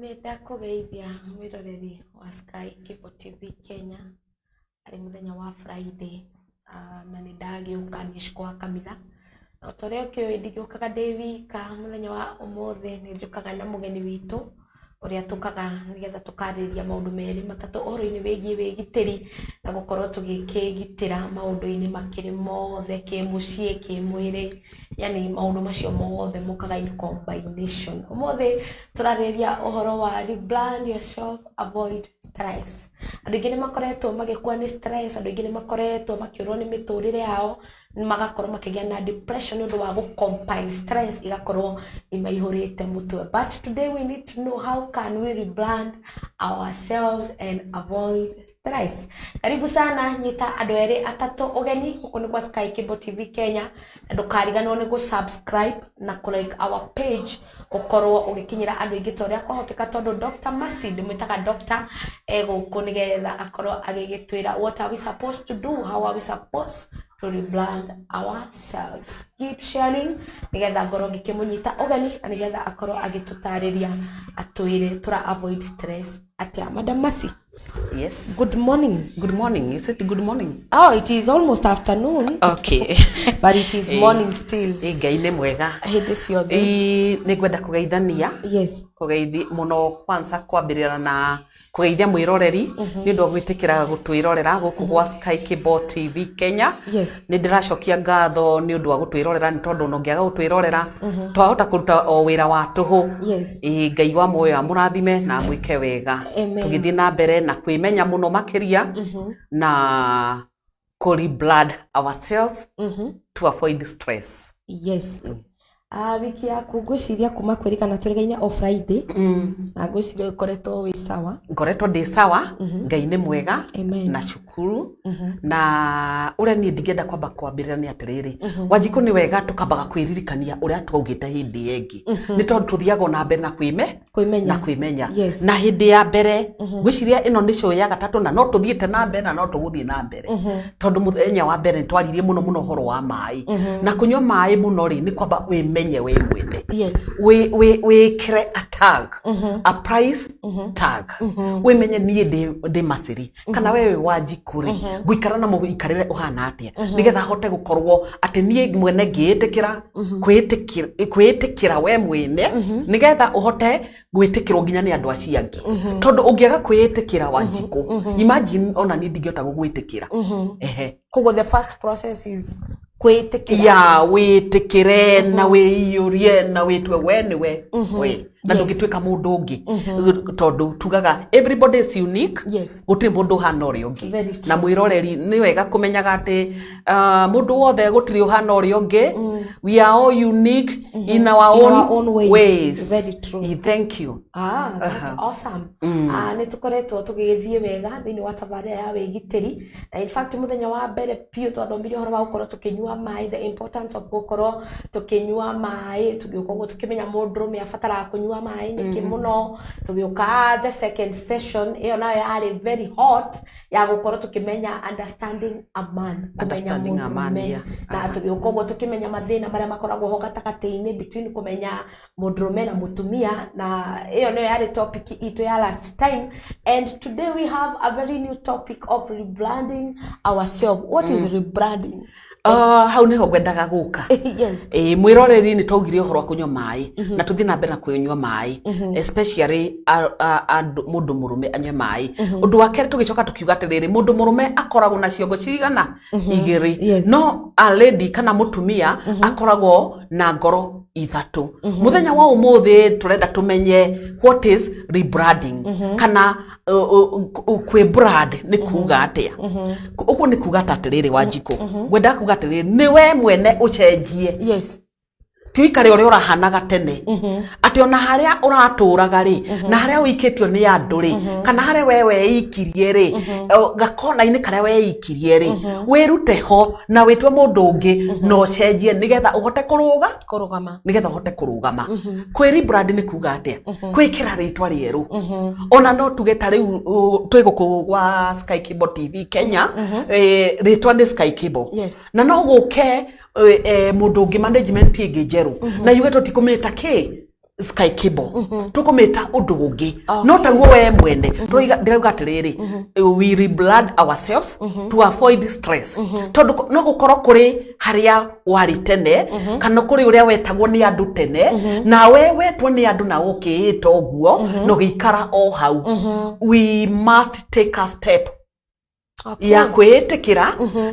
Nĩ ndakũgeithia mwĩroreri wa Sky Cable TV Kenya, arĩ mũthenya wa Friday, na nĩ ndagĩũka niĩ Shiko wa Kamitha. Na ta ũrĩa ũkĩũĩ ndigĩũkaga ndĩ wika, mũthenya wa ũmũthĩ nĩ njũkaga na mũgeni witũ, ũrĩa tũkaga nĩgetha tũkarĩrĩria maũndũ merĩ matatũ ũhoro-inĩ wĩgiĩ wĩgitĩri, na gũkorwo tũgĩkĩgitĩra maũndũ-inĩ makĩrĩ mothe, kĩmũciĩ, kĩmwĩrĩ, yani maũndũ macio mothe mokaga in combination. Ũmũthĩ tũrarĩrĩria ũhoro wa rebrand yourself, avoid stress. Andũ aingĩ nĩ makoretwo magĩkua nĩ stress, andũ aingĩ nĩ makoretwo makĩũrwo nĩ mĩtũrĩre yao, magakorwo makĩgĩa na depression nĩ ũndũ wa gũ compile stress igakorwo imaihũrĩte mũtwe. But today we need to know how can we rebrand ourselves and avoid stress. Karibu sana, nyita andũ erĩ atatũ ũgeni gũkũ nĩ kwa Sky Cable TV Kenya, na ndũkariganĩrwo nĩ gũ subscribe na kũ like our page, ũkorwo ũgĩkinyĩra andũ aingĩ ta ũrĩa kwahoteka, tondũ Dr. Mercy, ndĩmwĩtaga Dr. e gũkũ nĩgetha akorwo agĩgĩtwĩra what are we supposed to do, how are we supposed to rebrand ourselves. Keep sharing nĩgetha ngorwo ngĩkĩmũnyita ũgeni na nĩgetha akorwo agĩtũtarĩria, atwĩre tũra avoid stress atĩa. Madam Mercy. Yes. Good morning. Good morning. Is it good morning? Oh, it is almost afternoon. Okay. But it is morning still. Ĩ Ngai nĩ mwega. Hĩndĩ ciothe. Ĩ nĩ ngwenda kũgeithania. Yes. Kũgeithi mũno kwanza kwambĩrĩra na kũgeithia mwĩroreri nĩ ũndũ wa gwĩtĩkĩra gũtwĩrorera gũkũ gwa Sky Cable TV Kenya. Nĩ ndĩracokia ngatho nĩ ũndũ wa gũtwĩrorera, nĩ tondũ ona ũngĩaga gũtwĩrorera twahota kũruta o wĩra wa tũhũ. Ĩ Ngai wa muoyo amũrathime na amwĩke wega. Amen. Tũgĩthiĩ na mbere na kwĩmenya mũno makĩria na kũ rebrand ourselves to avoid stress. Yes. Ah, wiki yaku ngwĩciria kuma kwĩrĩkana tũrĩgaine o Friday, na ngwĩciria ũkoretwo wĩ sawa. Ngoretwo ndĩ sawa, Ngai nĩ mwega. Amen. Na cukuru na ũrĩa niĩ ndingĩenda kwamba kwambĩrĩra nĩ atĩrĩrĩ, Wanjikũ, nĩ wega tũkambaga kwĩririkania ũrĩa twaugĩte hĩndĩ ĩyo ĩngĩ, nĩ tondũ tũthiaga ona mbere na kwĩme Kwĩmenya. Na kwĩmenya. Yes. Na hĩndĩ ya mbere, ngwĩciria ĩno nĩ show ya gatatũ, na no tũthiĩte na mbere na no tũgũthiĩ na mbere, tondũ mũthenya wa mbere nĩ twaririe mũno mũno ũhoro wa maĩ na kũnyua maĩ mũno rĩ, nĩ kwamba wĩmenye we mwene, wĩkĩre a tag, a price tag, wĩmenye niĩ ndĩ Maciri kana we wĩ Wanjikũ rĩ, ngũikara na mũikarĩre ũhana atĩa nĩgetha hote gũkorwo atĩ niĩ mwene ngĩĩtĩkĩra kwĩĩtĩkĩra we mwene, nĩgetha ũhote gwĩtĩkĩrwo nginya nĩ andũ acio angĩ, tondũ ũngĩaga kwĩĩtĩkĩra, Wanjikũ, imagine ona niĩ ndingĩhota gũgwĩtĩkĩra, ehe. Koguo the first process is kwĩĩtĩkĩra. Ya wĩtĩkĩre na wĩiyũrie na wĩtue we nĩwe we na ndũngĩtuĩka mũndũ ũngĩ, tondũ tugaga everybody is unique. Gũtirĩ mũndũ ũhana ũrĩa ũngĩ. Very true. Na mwĩroreri, nĩ wega kũmenyaga atĩ mũndũ wothe gũtirĩ ũhana ũrĩa ũngĩ. We are all unique in our In own, our own ways. ways. Very true. Thank you. Ah, that's awesome. Ah, nĩ tũkoretwo tũgĩgĩthiĩ wega thĩinĩ wa tabarĩra ya wĩgitĩri, na in fact mũthenya wa mbere biũ twathomire ũhoro wa gũkorwo tũkĩnyua maĩ, the importance of gũkorwo tũkĩnyua maĩ, tũgĩũka ũguo tũkĩmenya mũndũrũme abataraga kũnyua maĩ nĩkĩ mũno. Tũgĩũka the second session, ĩyo nayo yarĩ very hot, ya gũkorwo tũkĩmenya understanding a man, kũmenya Understanding a man, mũndũrũme. Na tũgĩũka ũguo tũkĩmenya mathĩna marĩa makoragwo ho gatagatĩ-inĩ between kũmenya mũndũrũme na mũtumia, na ĩyo nĩyo yarĩ topic itũ ya last time. And today we have a very new topic of rebranding ourselves. What is rebranding? Hau nĩho ngwendaga gũka. Ĩ mwĩroreri, nĩ twaugire ũhoro wa kũnyua maĩ na tũthiĩ na mbere na kũnyua maĩ, especially andũ mũndũ mũrũme anyue maĩ. Ũndũ wa kerĩ tũgĩcoka tũkiuga atĩrĩrĩ, mũndũ mũrũme akoragwo na ciongo cigana? Igĩrĩ. No a lady kana mũtumia akoragwo na ngoro ithatũ. Mũthenya wa ũmũthĩ tũrenda tũmenye what is rebranding, kana kwĩ brand nĩ kuga atĩa. Ũguo nĩ kuga ta atĩrĩrĩ, Wanjikũ, ngwendaga kuga atĩrĩrĩ, nĩ we mwene ũcenjie, ti ũikare ũrĩa ũrahanaga tene, atĩ ona harĩa ũratũraga rĩ, na harĩa ũikĩtio nĩ andũ rĩ, kana harĩa we weikirie rĩ, gakona-inĩ karĩa weikirie rĩ, wĩrute ho na wĩtue mũndũ ũngĩ na ũcenjie nĩgetha ũhote kũrũga. Kũrũgama. Nĩgetha ũhote kũrũgama. Kwĩ rebrand nĩ kuga atĩa? Kwĩkĩra rĩtwa rĩerũ. Ona no tuge ta rĩu twĩ gũkũ gwa Sky Cable TV Kenya, rĩtwa nĩ Sky Cable, na no gũke. Mũndũ ũngĩ, management ĩngĩ njerũ, na yuge tũtikũmĩta kĩ Sky Cable, tũkũmĩta ũndũ ũngĩ, no taguo we mwene ndĩrauga atĩrĩrĩ, we rebrand ourselves to avoid stress, tondũ no gũkorwo kũrĩ harĩa warĩ tene kana kũrĩ ũrĩa wetagwo nĩ andũ tene, nawe wetwo nĩ andũ na ũkĩĩta ũguo na ũgĩikara o hau. We must take a step ya kwĩĩtĩkĩra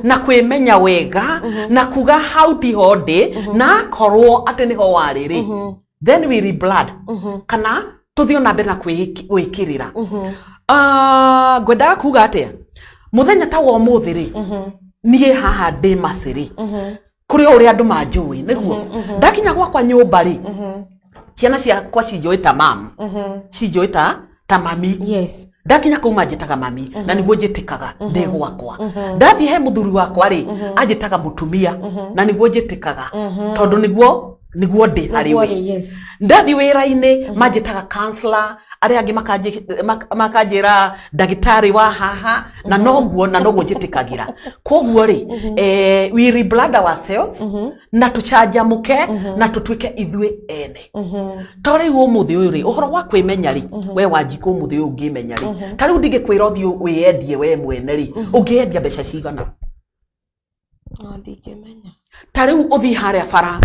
na kwĩmenya wega na kuga hau tiho ndĩ, na akorwo atĩ nĩho warĩ rĩ, then we rebrand kana tũthiĩ ona mbere na gwĩkĩrĩra. Ah, ngwendaga kuga atĩa? Mũthenya ta wa ũmũthĩ rĩ, niĩ haha ndĩ macĩ rĩ, kũrĩ o ũrĩa andũ manjũĩ nĩguo ndakinya gwakwa nyũmba rĩ, ciana ciakwa cinjũĩ ta mam, cinjũĩ ta mami. Ndakinya kũu manjĩtaga mami na nĩguo njĩtĩkaga ndĩ gwakwa. Ndathiĩ he mũthuri wakwa rĩ, anjĩtaga mũtumia na nĩguo njĩtĩkaga, tondũ nĩguo ndĩ harĩ we. Ndathiĩ wĩra-inĩ manjĩtaga counselor, arĩa angĩ makanjĩra ndagĩtarĩ wa haha, na noguo njĩtĩkagĩra. Koguo rĩ, we rebrand ourselves na tũcanjamũke na tũtuĩke ithuĩ ene. To rĩu ũmũthĩ ũyũ rĩ, ũhoro wa kwĩmenya rĩ, we Wanjikũ, ũmũthĩ ũyũ ũngĩmenya rĩ, ta rĩu ndingĩkwĩra ũthiĩ wĩyendie we mwene rĩ, ũngĩendia mbeca cigana? No ndingĩmenya. Ta rĩu ũthiĩ harĩa bara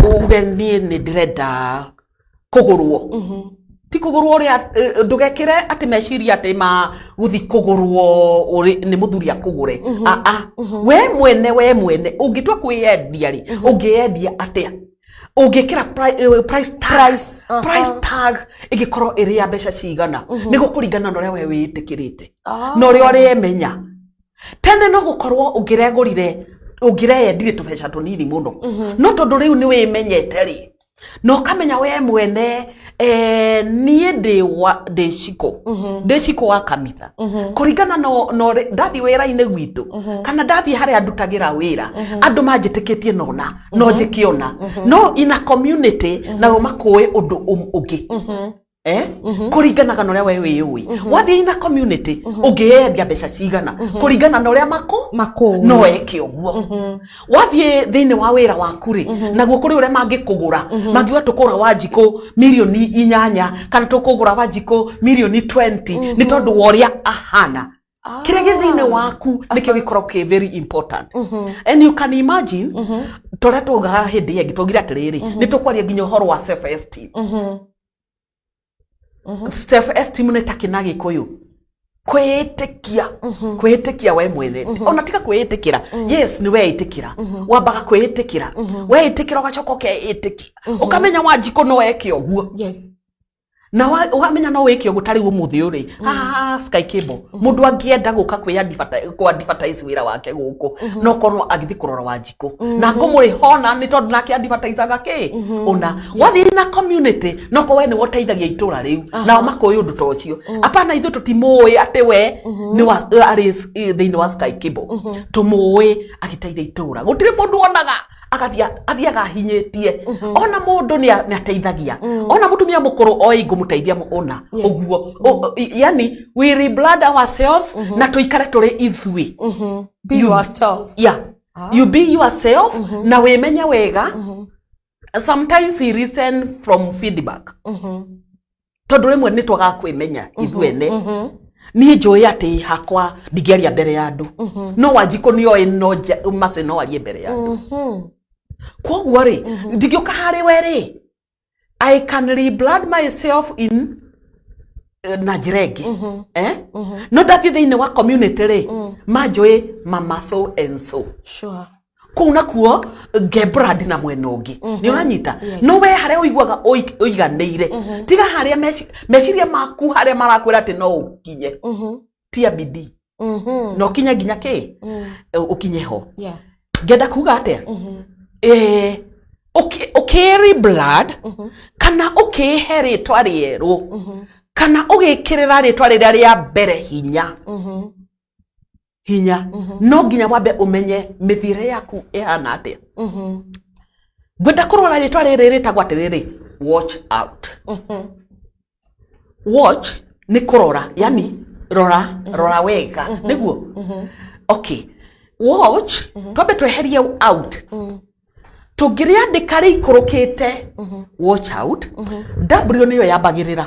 uge niĩ nĩ ndĩrenda kũgũrwo, ti kũgũrwo ũrĩa, ndũgekĩre atĩ meciria atĩ ma gũthi kũgũrwo ũrĩ nĩ mũthuri akũgũre. Aa, we mwene ũngĩtua kwĩyendia rĩ, ũngĩyendia atĩa? Ũngĩkĩra price tag, Price, price tag ĩngĩkorwo ĩrĩ ya mbeca cigana? Nĩ gũkũringana na ũrĩa we wĩĩtĩkĩrĩte na ũrĩa ũremenya. Tene no gũkorwo ũngĩregũrire, ũngĩreyendirie tũbeca tũnini mũno, no tondũ rĩu nĩ wĩmenyete rĩ, na ũkamenya we mwene, niĩ ndĩ Cikũ, ndĩ Cikũ wa kanitha, kũringana na ndathiĩ wĩra-inĩ gwitũ kana ndathiĩ harĩa ndutagĩra wĩra, andũ manjĩtĩkĩtie nona no njĩke ona no in a community nao makũĩ ũndũ ũngĩ. Kũringanaga na ũrĩa we wĩyũĩ. Wathiĩ in a community ũngĩyendia mbeca cigana kũringana na ũrĩa makũ Makũĩ. No eke ũguo. Wathiĩ thĩinĩ wa wĩra waku rĩ, naguo kũrĩ ũrĩa mangĩkũgũra, mangiuga tũkũgũra Wanjikũ mirioni 8 kana tũkũgũra Wanjikũ mirioni 20, nĩ tondũ wa ũrĩa ahana. Kĩrĩa gĩ thĩinĩ waku nĩkĩo gĩkoragwo kĩ very important. And you can imagine, torĩa twaugaga hĩndĩ ĩyo ĩngĩ, twaugire atĩrĩrĩ, nĩ tũkwaria nginya ũhoro wa self esteem. Self esteem nĩ ta kĩna Gĩkũyũ kwĩĩtĩkia, kwĩĩtĩkia we mwene. Ona tiga kwĩĩtĩkĩra, yes, nĩ weĩtĩkĩra, wambaga kwĩĩtĩkĩra, weĩtĩkĩra ũgacoka ũkeĩtĩkia, ũkamenya Wanjikũ no eke ũguo. Na wamenya no wĩke ũguo, ta rĩu ũmũthĩ ũrĩ haha Sky Cable, mũndũ angĩenda gũka kwĩ advertise wĩra wake gũkũ, no korwo agĩthiĩ kũrora Wanjikũ na ngũmũrĩha ona nĩ tondũ nake advertisaga kĩ ũna. Wathiĩ na community, no korwo we nĩwe ũteithagia itũra rĩu, nao makũĩ ũndũ ta ũcio. Apana, ithuĩ tũtimũĩ atĩ we nĩ wa arĩ thĩinĩ wa Sky Cable, tũmũĩ agĩteithia itũra. Gũtirĩ mũndũ onaga agathiĩ, athiaga ahinyĩtie. Ona mũndũ nĩ ateithagia, ona mũtumia mũkũrũ oi ngũmũteithia ũna. Ũguo yani we rebrand ourselves na tũikare tũrĩ ithuĩ. Be yourself. Yeah, you be yourself na wĩmenye wega. Sometimes we listen from feedback, tondũ rĩmwe nĩ twagaga kwĩmenya ithuene. Niĩ njũĩ atĩ hakwa ndingĩaria mbere ya andũ, no Wanjikũ nĩ oĩ no Mace no arie mbere ya andũ. Koguo rĩ, ndingĩũka harĩ we rĩ, I can rebrand myself in na njĩra ĩngĩ, eh? No ndathiĩ thĩinĩ wa community rĩ, manjũĩ mama so and so. Kũu nakuo ngebrand na mwena ũngĩ, nĩ ũranyita? No we harĩa ũiguaga ũiganĩire, tiga harĩa meciria maku harĩa marakwĩra atĩ no ũkinye, tia bidii na ũkinye nginya kĩ ũkinye ho. Ngenda kuga atĩa? Ũkĩ rebrand kana ũkĩhe rĩtwa rĩerũ kana ũgĩkĩrĩra rĩtwa rĩrĩa rĩa mbere hinya hinya, no nginya wambe ũmenye mĩthiĩre yaku ĩhana atĩa. Ngwenda kũrora rĩtwa rĩrĩ rĩtagwo atĩrĩrĩ, watch out. Watch nĩ kũrora, yani rora, rora wega nĩguo. Okay, watch, twambe tweherie out. Tũngĩrĩandĩka rĩikũrũkĩte, watch out, W nĩyo yambagĩrĩra,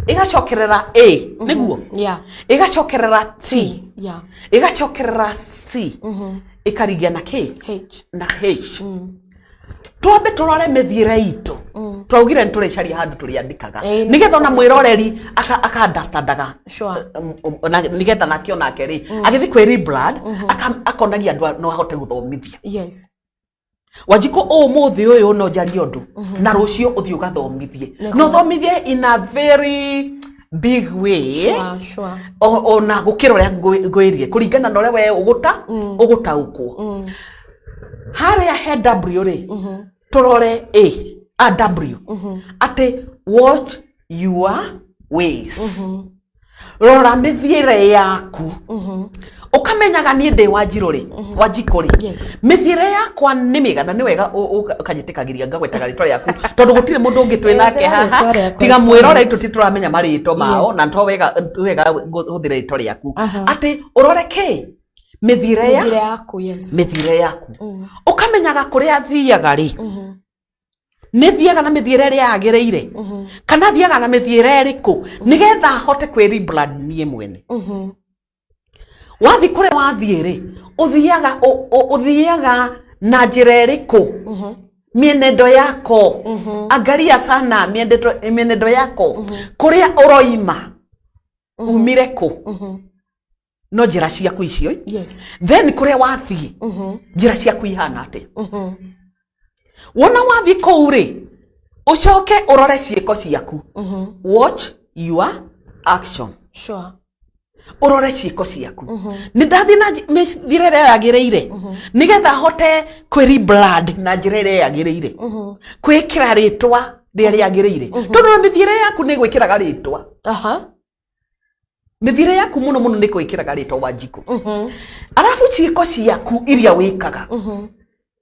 ĩgacokerera A, nĩguo? Yeah. Ĩgacokerera T, ĩgacokerera C, ĩkarigia na K. H. Na H. Twambe tũrore mĩthiĩre itũ. Twaugire nĩ tũrĩcaria handũ tũrĩandĩkaga nĩgetha ona mwĩroreri aka understandaga. Na nĩgetha nake onake rĩ, agĩthiĩ kwĩ rebrand, akonagia andũ no ahote gũthomithia. Wanjikũ, ũmũthĩ ũyũ no njarie ũndũ na rũciũ ũthiĩ ũgathomithie, na ũthomithie in a very big way. Ona gũkĩra ũrĩa ngwĩrie, kũringana na ũrĩa we ũgũta ũgũtaũkwo. Harĩa he W rĩ, tũrore A, a W, atĩ watch your ways, rora mĩthiĩre yaku, ũkamenyaga niĩ ndĩ Wanjirũ rĩ, Wanjikũ rĩ, mĩthiĩre yakwa nĩ mĩega. Na nĩ wega ũkanyĩtĩkagĩria ngagwetaga rĩtwa rĩaku, tondũ gũtirĩ mũndũ ũngĩ twĩ nake Ĩthĩra haha rĩtwa rĩakwa, tiga it's mwĩroreri. alright. Tũti tũramenya marĩtwa mao, na to wega wega hũthĩre rĩtwa rĩaku, atĩ ũrore kĩ mĩthiĩre ya Mĩthiĩre yaku, yes. Mĩthiĩre yaku, ũkamenyaga kũrĩa thiaga rĩ, nĩ thiaga na mĩthiĩre ĩrĩa yagĩrĩire kana thiaga na mĩthiĩre ĩrĩkũ, nĩgetha hote kwĩ rebrand niĩ mwene. Wathiĩ kũrĩa wathiĩ rĩ, ũthiaga ũthiaga na njĩra ĩrĩkũ? Mienendo yako, angalia sana mienendo yako, kũrĩa ũroima, umire kũ, no njĩra ciaku icio. Then kũrĩa wathiĩ, njĩra ciaku ihana atĩa? Wona wathiĩ kũu rĩ, ũcoke ũrore ciĩko ciaku, watch your action. Ũrore ciĩko ciaku, nĩ ndathiĩ na mĩthiĩre ĩrĩa yagĩrĩire, nĩgetha hote kwĩ rebrand na njĩra ĩrĩa yagĩrĩire, kwĩkĩra rĩtwa rĩrĩa rĩagĩrĩire, tondũ na mĩthiĩre yaku nĩ gwĩkĩraga rĩtwa. Mĩthiĩre yaku mũno mũno nĩ gwĩkĩraga rĩtwa, Wanjikũ. Arabu ciĩko ciaku iria wĩkaga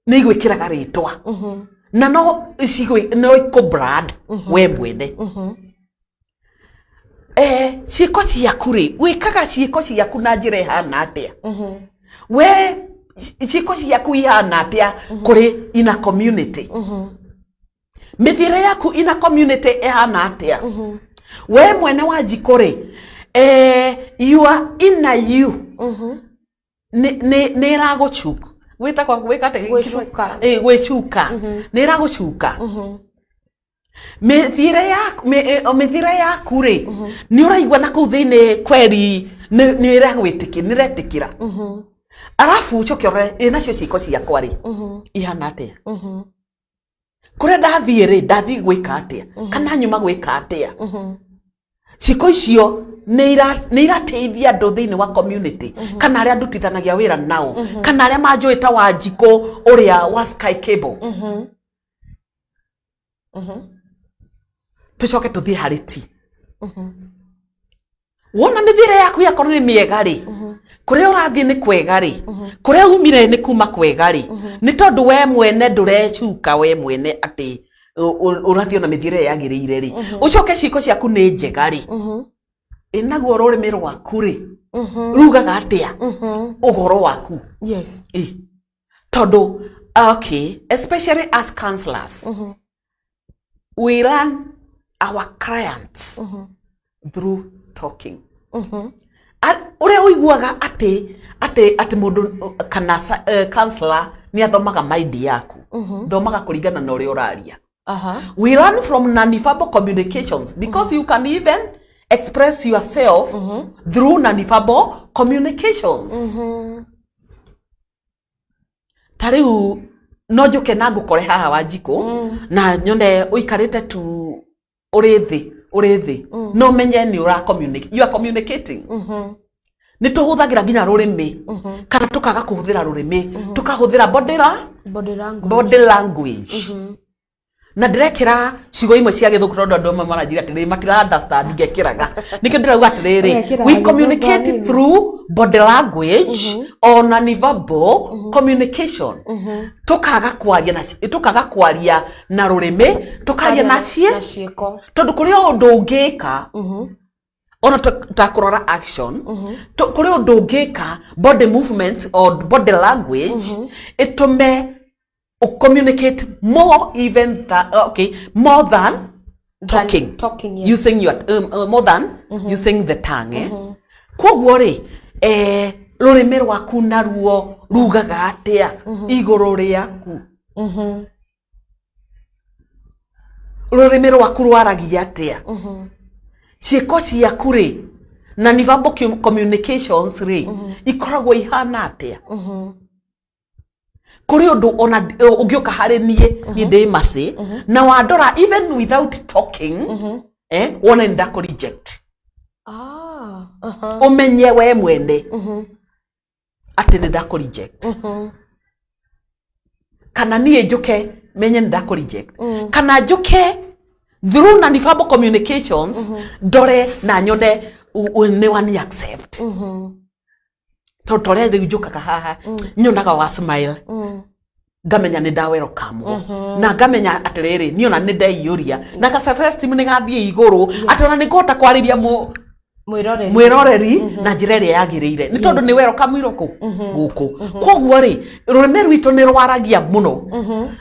nĩ igwĩkĩraga rĩtwa, na no no ikũ brand we mwene. Ciĩko ciaku rĩ, wĩkaga ciĩko ciaku na njĩra ĩhana atĩa? We ciĩko ciaku ihana atĩa kũrĩ ina community? Mĩthiĩre yaku ina community ĩhana atĩa? We mwene Wanjikũ rĩ, you are inner you nĩ ĩragũcuka, gwĩtagwo gwĩka atĩa? Gwĩcuka. Gwĩcuka, nĩ ĩragũcuka mĩthiĩre yaku. Mĩthiĩre yaku rĩ, nĩ ũraigua na kũu thĩinĩ kweri nĩ ĩragwĩtĩkĩra, nĩ ĩretĩkĩra? Arabu ũcoke ũrore, ĩ nacio ciĩko ciakwa rĩ, ihana atĩa? Kũrĩa ndathiĩ rĩ, ndathiĩ gwĩka atĩa kana nyuma gwĩka atĩa? Ciĩko icio nĩ irateithia andũ thĩinĩ wa community, kana arĩa ndutithanagia wĩra nao, kana arĩa manjũĩ ta Wanjikũ ũrĩa wa Sky Cable? Tũcoke tũthiĩ harĩ ti wona mĩthiĩre yaku yakorwo nĩ mĩega rĩ, kũrĩa ũrathiĩ nĩ kwega rĩ, kũrĩa umire nĩ kuma kwega rĩ, nĩ tondũ we mwene ndũrecuka we mwene atĩ ũrathiĩ ona mĩthiĩre ĩrĩa yagĩrĩire rĩ, ũcoke ciĩko ciaku nĩ njega rĩ, ĩ naguo rũrĩmĩ rwaku rĩ, rugaga atĩa ũhoro waku? Ĩ, tondũ okay, especially as counselors, we learn our clients through talking. Ũrĩa ũiguaga atĩ mũndũ kana counselor nĩ athomaga mind yaku, thomaga kũringana na ũrĩa ũraria. We learn from non-verbal communications, because you can even express yourself through non-verbal communications. Ta rĩu no njũke na ngũkore haha, Wanjikũ, na nyone ũikarĩte tu ũrĩ thĩ, no menye nĩ ũra communicate, you are communicating. Nĩ tũhũthagĩra nginya rũrĩmĩ, kana tũkaga kũhũthĩra rũrĩmĩ, tũkahũthĩra body la Body language. Body language. Na ndĩrekĩra ciugo imwe cia Gĩthũngũ tondũ andũ amwe maranjĩra atĩrĩrĩ, matira understand ngekĩraga. Nĩkĩo ndĩrauga atĩrĩrĩ, Ũgekĩra we Gĩthũngũ communicate hanini. through body language or non-verbal communication. Tũkaga kwaria na rũrĩmĩ, tũkaria na na ciĩko. Tondũ kũrĩ o ũndũ ũngĩka ona ta kũrora action, kũrĩ ũndũ ũngĩka, body movement or body language, ĩtũme Communicate more even than, okay, more than talking. Talking, yes. Using your more than using the tongue, eh? Koguo rĩ, rũrĩmĩ rwaku naruo rugaga atĩa igũrũ rĩaku? Rũrĩmĩ rwaku rwaragia atĩa? Ciĩko ciaku rĩ, na non-verbal communications rĩ, ikoragwo ihana atĩa? Kũrĩ ũndũ ona ũngĩũka harĩ niĩ, niĩ ndĩ macĩ na wandora even without talking, wone nĩ ndakũ reject. Ah, uh-huh. Ũmenye we mwene atĩ nĩ ndakũ reject, kana niĩ njũke menye nĩ ndakũ reject, kana njũke through non-verbal communications ndore na nyone nĩ wani accept, tondũ torĩa rĩu njũkaga haha nyonaga wa smile, ngamenya nĩ ndawerokamwo na ngamenya atĩrĩrĩ, niĩ ona nĩ ndeiyũria na ka self esteem nĩ gathiĩ igũrũ, atĩ ona nĩ ngũhota kwarĩria mwĩroreri mwĩroreri na njĩra ĩrĩa yagĩrĩire, nĩ tondũ nĩ werokamirwo kũ gũkũ. Koguo rĩ, rũrĩmĩ rwitũ nĩ rwaragia mũno,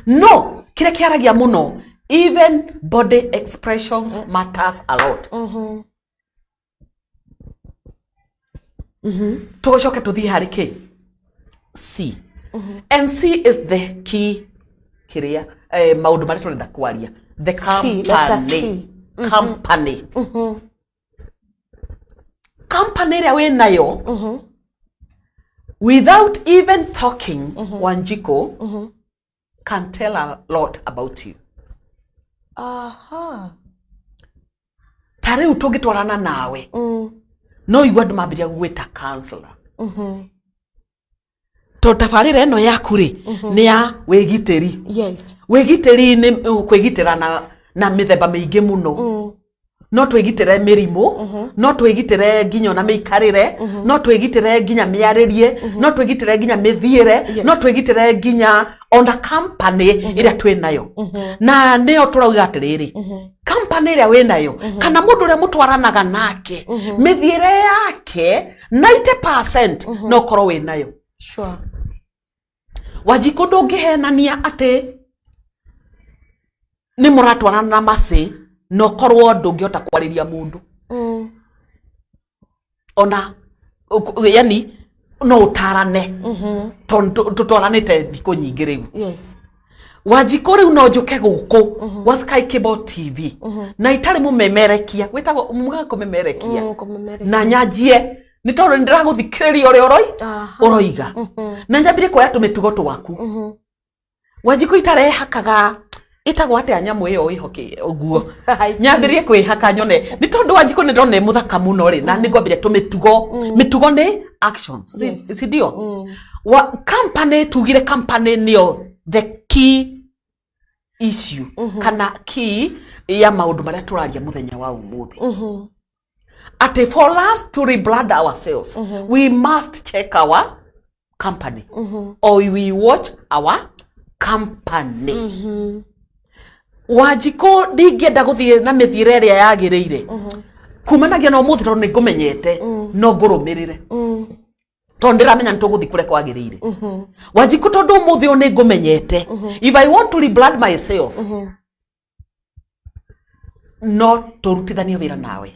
no kĩrĩa kĩaragia mũno, even body expressions matters a lot. Tũgũcoke tũthiĩ harĩ kĩ C, and C is the key kĩrĩa, maũndũ marĩa tũrenda kwaria, the C, letter company. C. Company, company ĩrĩa wĩ nayo, without even talking, Wanjiko can tell a lot about you. Ta rĩu tũngĩtwarana nawe, no igua andũ mambĩrĩria gũgwĩta counselor, tondũ tabarĩra ĩno yaku rĩ, nĩ ya wĩgitĩri. Wĩgitĩri nĩ kwĩgitĩra na mĩthemba mĩingĩ mũno. No twĩgitĩre mĩrimũ, no twĩgitĩre nginya ona mĩikarĩre, no twĩgitĩre nginya mĩarĩrie, no twĩgitĩre nginya mĩthiĩre, no twĩgitĩre nginya ona company ĩrĩa twĩ nayo. Na nĩyo tũrauga atĩrĩrĩ, company ĩrĩa wĩ nayo kana mũndũ ũrĩa mũtwaranaga nake, mĩthiĩre yake 90% no ũkorwo wĩ nayo. Wanjikũ, ndũngĩhenania atĩ nĩ mũratwarana na macĩ na ũkorwo ndũngĩhota kwarĩria mũndũ ona yani no ũtarane, tondũ tũtwaranĩte thikũ nyingĩ rĩu. Wanjikũ, rĩu no njũke gũkũ wa Sky Cable TV na itarĩ mũmemerekia, gwĩtagwo mugaga kũmemerekia, Kũmemerekia. na nyanjie nĩ tondũ nĩ ndĩragũthikĩrĩria ũrĩa ũroiga, na nyambire kuoya tũmĩtugo twaku. Wanjikũ, itarehakaga, ĩtagwo atĩa nyamũ ĩyo ĩhoke ũguo, nyambĩrĩrie kwĩhaka nyone nĩ tondũ Wanjikũ nĩ ndona ĩ mũthaka mũno rĩ, na nĩ ngwambĩria tũmĩtugo. Mĩtugo nĩ actions, si ndio? Wa company, tugire company nĩyo the key issue kana key ya maũndũ marĩa tũraria mũthenya wa ũmũthĩ, atĩ for us to rebrand ourselves, we must check our company or we watch our company. Wanjikũ, ndingĩenda gũthiĩ na mĩthiĩre ĩrĩa yagĩrĩire kumanagia na ũmũthĩ, tondũ nĩ ngũmenyete, no ngũrũmĩrĩre, tondũ ndĩramenya nĩ tũgũthiĩ kũrĩa kwagĩrĩire. Wanjikũ, tondũ ũmũthĩ ũyũ nĩ ngũmenyete, if I want to rebrand myself, no tũrutithanie wĩra nawe.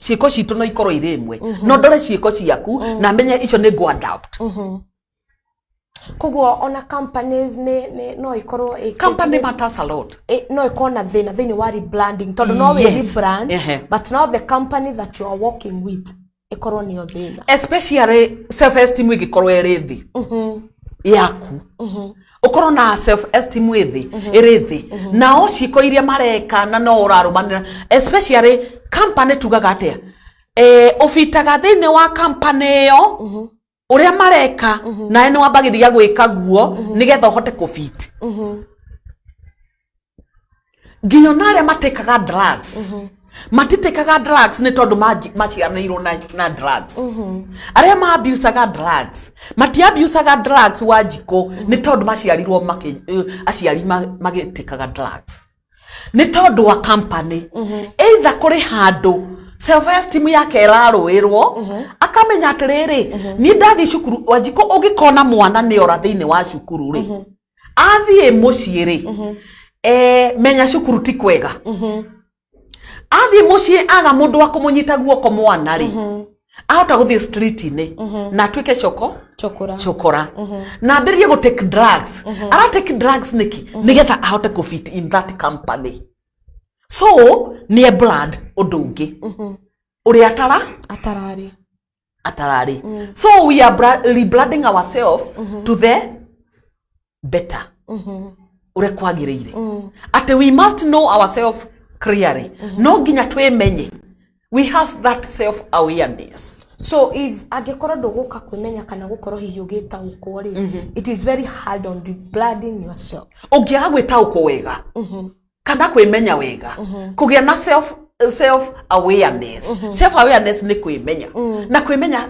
Ciĩko citũ no ikorwo irĩ ĩmwe, no ndore ciĩko ciaku na menye icio nĩ ngũ adapt. Koguo ona companies nĩ no ikorwo Company matters a lot. No ikorwo na thĩna thĩinĩ wa rebranding, tondũ no wĩ rebrand, but now the company that you are working with ĩkorwo nĩyo thĩna. Especially self esteem ĩngĩkorwo ĩrĩ thĩ yaku, ũkorwo na self esteem ĩ thĩ, ĩrĩ thĩ, nao ciĩko iria mareka na no ũrarũmanĩra, especially company, tugaga atĩa, ũbitaga thĩinĩ wa company ĩyo ũrĩa mareka, nawe nĩ wambagĩrĩria gwĩka guo nĩgetha ũhote kũbit. Nginya ona arĩa matĩkaga drugs, matitĩkaga drugs nĩ tondũ maciaranĩirwo na drugs. Arĩa maabusaga drugs matiabusaga drugs, Wanjikũ, nĩ tondũ maciarirwo aciari magĩtĩkaga drugs. Nĩ tondũ wa company, either kũrĩ handũ self esteem yake ĩrarũĩrwo, akamenya atĩrĩrĩ, niĩ ndathiĩ cukuru. Wanjikũ, ũngĩkona mwana nĩ ora thĩinĩ wa cukuru rĩ, Athiĩ mũciĩ rĩ, menya cukuru ti kwega. Athiĩ mũciĩ aga mũndũ wa kũmũnyita guoko mwana rĩ, ahota gũthiĩ street-inĩ na atuĩke coko Chokora. Chokora na ambĩrĩrie gũ take drugs. Ara take drugs nĩkĩ? Nĩgetha ahote kũ fit in that company. So nĩ e brand ũndũ ũngĩ ũrĩa atara Atararĩ. Atararĩ. So we are rebranding ourselves to the better, ũrĩa kwagĩrĩire, atĩ we must know ourselves clearly. No nginya twĩmenye, we have that self awareness. So if angĩkorwo ndũgũka kwĩmenya kana gũkorwo hihi ũgĩtaũkwo rĩ, it is very hard on rebranding yourself. Ũngĩaga gwĩtaũkwo wega kana kwĩmenya wega, kũgĩa na self awareness. Self awareness nĩ kwĩmenya na kwĩmenya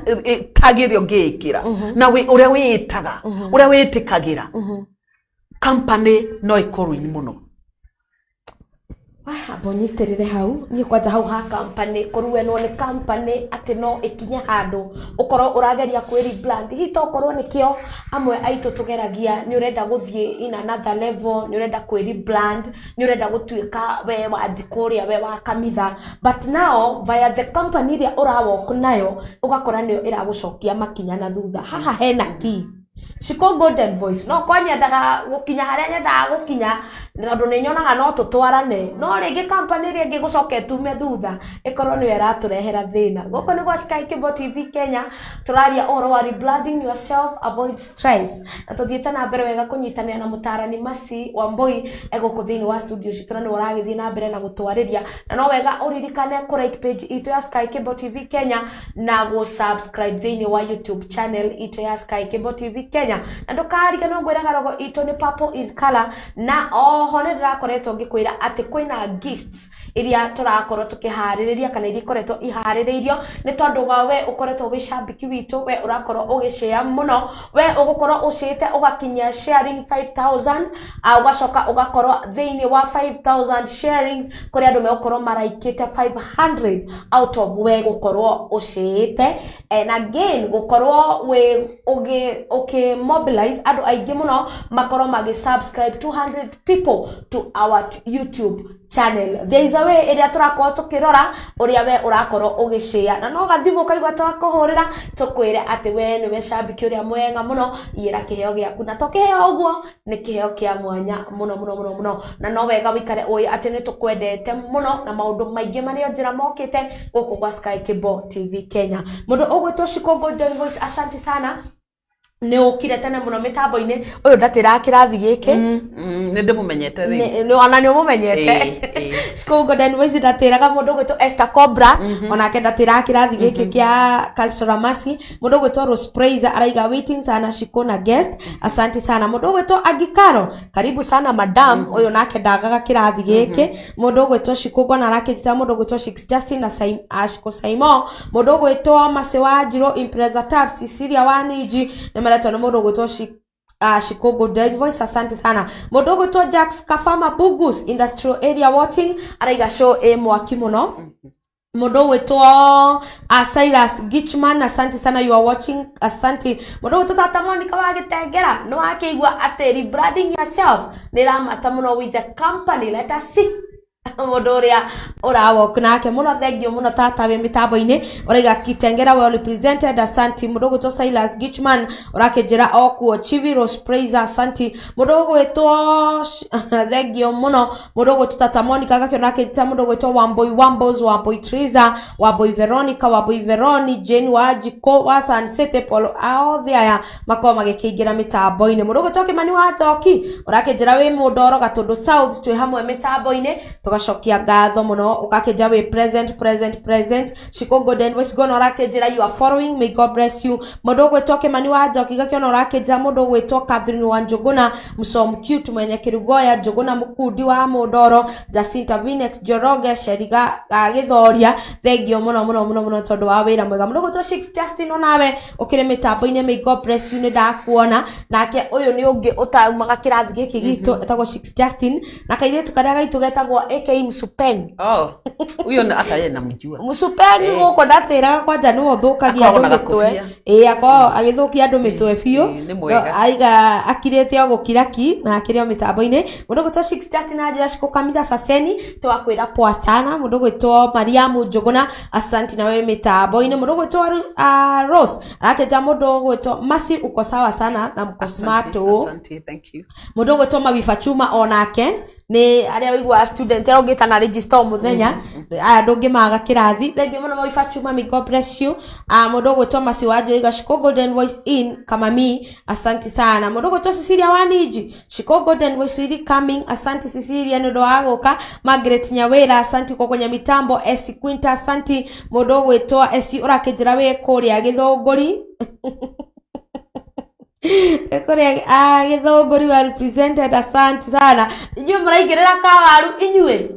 tag ĩrĩa ũngĩĩkĩra na ũrĩa wĩĩtaga, ũrĩa wĩtĩkagĩra company no ĩkorwo-inĩ mũno. Amba ũnyitĩrĩre hau niĩ kwanja hau ha company kũruenwo nĩ company atĩ no ĩkinye handũ ũkorwo ũrageria kwĩ rebrand. Hihi tokorwo nĩkĩo amwe aitũ tũgeragia, nĩ ũrenda gũthiĩ in another level, nĩ ũrenda kwĩ rebrand, nĩ ũrenda gũtuĩka we Wanjikũ ũrĩa we wa kanitha, but now via the company ĩrĩa ũrawalk nayo ũgakora nĩyo ĩragũcokia makinya na thutha. Haha hena key. Shiko Golden Voice, no kwa nyendaga gũkinya harĩa nyendaga gũkinya tondũ nĩ nyonaga no tũtwarane, no rĩngĩ company ĩrĩa ĩngĩ gũcoka ĩtume thutha ĩkorwo nĩyo ĩratũrehera thĩna. Gũkũ nĩ gwa Sky Cable TV Kenya, tũraria ũhoro wa rebranding yourself, avoid stress, na tũthiĩte na mbere wega kũnyitanĩra na mũtarani Mercy Wambui egũkũ thĩinĩ wa studio citũ, na nĩwe ũragĩthiĩ na mbere na gũtwarĩria. Na no wega ũririkane kũ like page itũ ya Sky Cable TV Kenya na gũ subscribe thĩinĩ wa YouTube channel itũ ya Sky Cable TV Kenya, na ndũkariganĩrwo ngwĩraga logo itũ nĩ purple in color. Na oho nĩ ndĩrakoretwo ngĩkwĩra atĩ kwĩna gifts iria tũrakorwo tũkĩharĩrĩria kana iria ikoretwo iharĩrĩirio nĩ tondũ wa we ũkoretwo wĩ cambiki witũ, we ũrakorwo ũgĩshare mũno, we ũgũkorwo ũcĩte ũgakinyia sharing 5000, ũgacoka ũgakorwo thĩinĩ wa 5000 sharings kũrĩa andũ megũkorwo maraikĩte 500 out of we gũkorwo ũcĩĩte, and again gũkorwo wĩ ũgĩ ũkĩ mobilize andũ aingĩ mũno makorwo magĩ subscribe 200 people to our YouTube channel. There is a way ĩrĩa tũrakorwo tũkĩrora ũrĩa we ũrakorwo ũgĩshare, na no gathimũ kaigua twakũhũrĩra tũkwĩre atĩ we nĩwe cambiki ũrĩa mwega mũno, iyĩra kĩheo gĩaku. Na to kĩheo ũguo, nĩ kĩheo kĩa mwanya mũno mũno mũno mũno. Na no wega wĩikare ũĩ atĩ nĩ tũkwendete mũno na maũndũ maingĩ marĩa njĩra mokĩte gũkũ gwa Sky Cable TV Kenya. Mũndũ ũgwĩtwo Shiko Golden Voice, asante sana, nĩ ũkire tene mũno mĩtambo-inĩ. Ũyũ ndatĩraga kĩrathi gĩkĩ. Nĩ ndĩmũmenyete rĩu. Ona nĩ ũmũmenyete. Ĩĩ. Shiko Golden Voice ndatĩraga. Mũndũ ũgwĩtwo Esther Cobra onake ndatĩraga kĩrathi gĩkĩ kĩa Cultural Mercy. Mũndũ ũgwĩtwo Rose Praiser araiga waiting sana Shiko na guest, asante sana. Mũndũ ũgwĩtwo Agikaro, karibu sana madam, ũyũ nake ndagaga kĩrathi gĩkĩ. Mũndũ ũgwĩtwo Shiko ngona arakĩnjĩta, mũndũ ũgwĩtwo Shix Justin na Shiko Saimo, mũndũ ũgwĩtwo Mercy Wanjirũ, Impreza Tab, Cecilia Waniji nĩ maretwo nĩ mũndũ ũgwĩtwo Shiko Golden Voice, asante sana. Mũndũ ũgwĩtwo Jacks Kafama Bugus, Industrial Area watching, araiga show ĩ mwaki mũno. Mũndũ ũgwĩtwo Cyrus Gichman, asante sana, you are watching, asante. Mũndũ ũgwĩtwo Tata Monica wa Gĩtengera, nĩ wakĩigua atĩ rebranding yourself nĩ ĩramata mũno with the company. Let us see mũndũ ũrĩa ũrawalk nake mũno. Thank you mũno tata wĩ mĩtambo-inĩ, ũraiga Kitengera well represented, asanti. Mũndũ ũgwĩtwo Silas Gichman ũrakĩnjĩra okuo Chivi Rose Praiser, asanti. Mũndũ ũgwĩtwo, thank you mũno. Mũndũ ũgwĩtwo Tata Monica agakĩona akĩnjĩta, mũndũ ũgwĩtwo Wambui Wambos, Wambui Teresa, Wambui Veronica, Wambui Veroni, Jane Wanjikũ wa Sun City, Paul, othe aya makorwo magĩkĩingĩra mĩtambo-inĩ. Mũndũ ũgwĩtwo Kĩmani wa Njoki ũrakĩnjĩra wĩ Mũndoro Gatũndũ South, twĩ hamwe mĩtambo-inĩ, tũgacokia ngatho mũno. Ũgakĩnjĩra wĩ present, present, present. Shiko Golden Voice ngona ũrakĩnjĩra you are following, may God bless you. Mũndũ ũgwĩtwo Kĩmani wa Njoki gakĩona ũrakĩnjĩra, mũndũ ũgwĩtwo Catherine wa Njũgũna, Msom Cute mwenye Kĩrugoya, Njũgũna Mũkundi wa Mũndoro, Jacinta Vinex Njoroge Sheriga Gĩthoria, thank you mũno mũno mũno mũno tondũ wa wĩra mwega. Mũndũ ũgwĩtwo Shix Justin onawe ũkĩrĩ mĩtambo-inĩ, may God bless you, nĩ ndakuona. Nake ũyũ nĩ ũngĩ ũtaumaga kĩrathi gĩkĩ gitũ, etagwo Shix Justin, na kairĩtu karĩa gaitũ getagwo AK Msupeng. Oh. Huyo hata yeye namjua. Mũcupengi gũkũ ndatĩraga kwanja nĩwe ũthũkagia Akoragwo andũ na mĩtwe. gakobia. Ĩĩ, akoragwo agĩthũkia andũ mĩtwe biũ. Nĩ mwega. No, aiga akirĩte o gũkira ki na akĩrĩ o mĩtambo-inĩ. Mũndũ ũgwĩtwo Six Justin anjĩra Shiko Kamitha Saseni tũgakwĩra poa sana. Mũndũ ũgwĩtwo Mariamu Njũgũna asanti nawe mĩtambo-inĩ. Mũndũ ũgwĩtwo Rose arakĩnja mũndũ ũgwĩtwo Masi uko sawa sana na mko smart Asante, ũũ. asante, thank you. Mũndũ ũgwĩtwo Mawiba Chuma onake nĩ arĩa ũiguaga student arĩa ũngĩta na register o mũthenya aya ndũngĩmaga kĩrathi. Thank you mũno Mawiba Chuma, may God bless you. Mũndũ ũgwĩtwo Masi wa Njũriga Shiko Golden Voice in Kamami, asante sana. Mũndũ ũgwĩtwo Cecilia Waniji Shiko Golden Voice really coming, asante Cecilia nĩ ũndũ wa gũka. Margaret Nyawĩra asante kwa kwenye mitambo. Esi Quinta asante. Mũndũ ũgwĩtwo Esi ũrakĩnjĩra wĩ kũrĩa Gĩthũngũri kũrĩa Gĩthũngũri wa represented, asante sana. Inyuĩ mũraingĩrĩra kawaru inyuĩ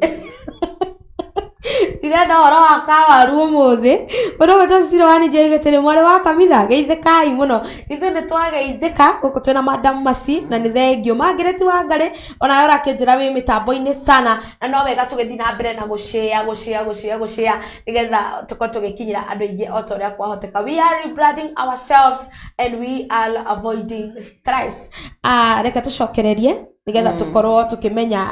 ndirenda ũhoro wa kawaru ũmũthĩ. Mũndũ ũgwĩtwo Cecily Waniji oigĩte nĩ mwarĩ wa kamitha geithĩkai mũno. Ithuĩ nĩ twageithĩka gũkũ twĩna Madam Mercy na nĩ thengio. Margaret Wangarĩ onawe ũrakĩnjĩra wĩ mĩtambo-inĩ sana na no wega tũgĩthiĩ na mbere na gũshare gũshare gũshare gũshare nĩgetha tũkorwo tũgĩkinyĩra andũ aingĩ o ta ũrĩa kwahoteka. We are rebranding ourselves and we are avoiding stress. Reke tũcokererie nĩgetha tũkorwo tũkĩmenya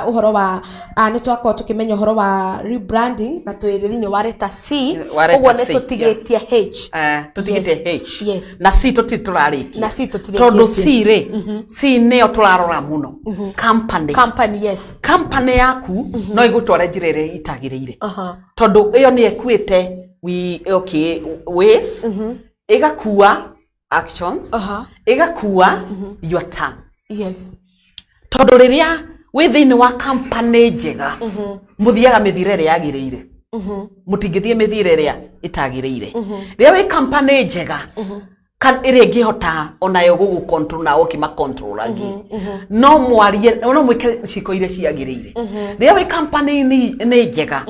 ũhoro wa nĩ twakorwo tũkĩmenya ũhoro wa rebranding na twĩ thĩinĩ wa letter C. Wa letter ũguo nĩ C, tũtigĩtie H. Tũtigĩte H. Yes. Na C tũtirĩ tũrarĩkia. Na C tũtirĩkĩtie. Tondũ C rĩ, C nĩyo tũrarora mũno. Company. Company, yes. Company yaku no ĩgũtware njĩra ĩrĩa itagĩrĩire. Tondũ ĩyo nĩ ĩkuĩte we, okay, ways, ĩgakua actions, ĩgakua your tongue. Yes. Tondũ rĩrĩa wĩ thĩinĩ wa company njega mũthiaga mĩthiĩre ĩrĩa yagĩrĩire, mũtingĩthiĩ mĩthiĩre ĩrĩa ĩtagĩrĩire. Rĩrĩa wĩ company njega ĩrĩa ĩngĩhota onayo gũgũ control na ũkĩma control angĩ, no mwarie no mwĩke ciĩko iria ciagĩrĩire. Rĩrĩa wĩ company nĩ njega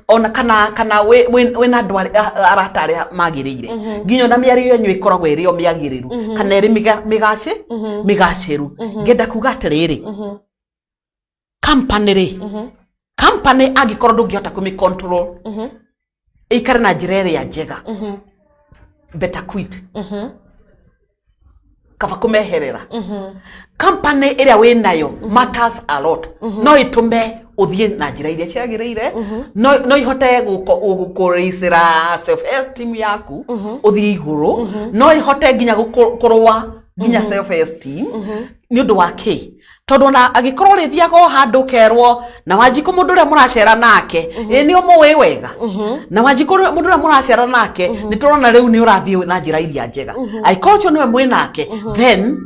ona kana wĩna andũ arata arĩa magĩrĩire, nginya ona mĩario yanyu ĩkoragwo ĩrĩ o mĩagĩrĩru kana ĩrĩ mĩgacĩru. Ngenda kuga atĩrĩrĩ, company rĩ, company angĩkorwo ndũngĩhota kũmĩ control ĩikare na njĩra ĩrĩa njega, better quit, kaba kũmeherera. Company ĩrĩa wĩ nayo matters a lot. No ĩtũme ũthiĩ na njĩra iria ciagĩrĩire, no ihote gũkũrĩcĩra self esteem yaku ũthiĩ igũrũ, no ihote nginya kũrũa nginya self esteem. Nĩ ũndũ wa kĩ? Tondũ ona angĩkorwo ũrĩthiaga o handũ ũkerwo na Wanjikũ mũndũ ũrĩa mũracera nake ĩ nĩ ũmũĩ wega, na Wanjikũ mũndũ ũrĩa mũracera nake nĩ tũrona rĩu nĩ ũrathiĩ na njĩra iria njega, angĩkorwo ũcio nĩwe mwĩ nake, then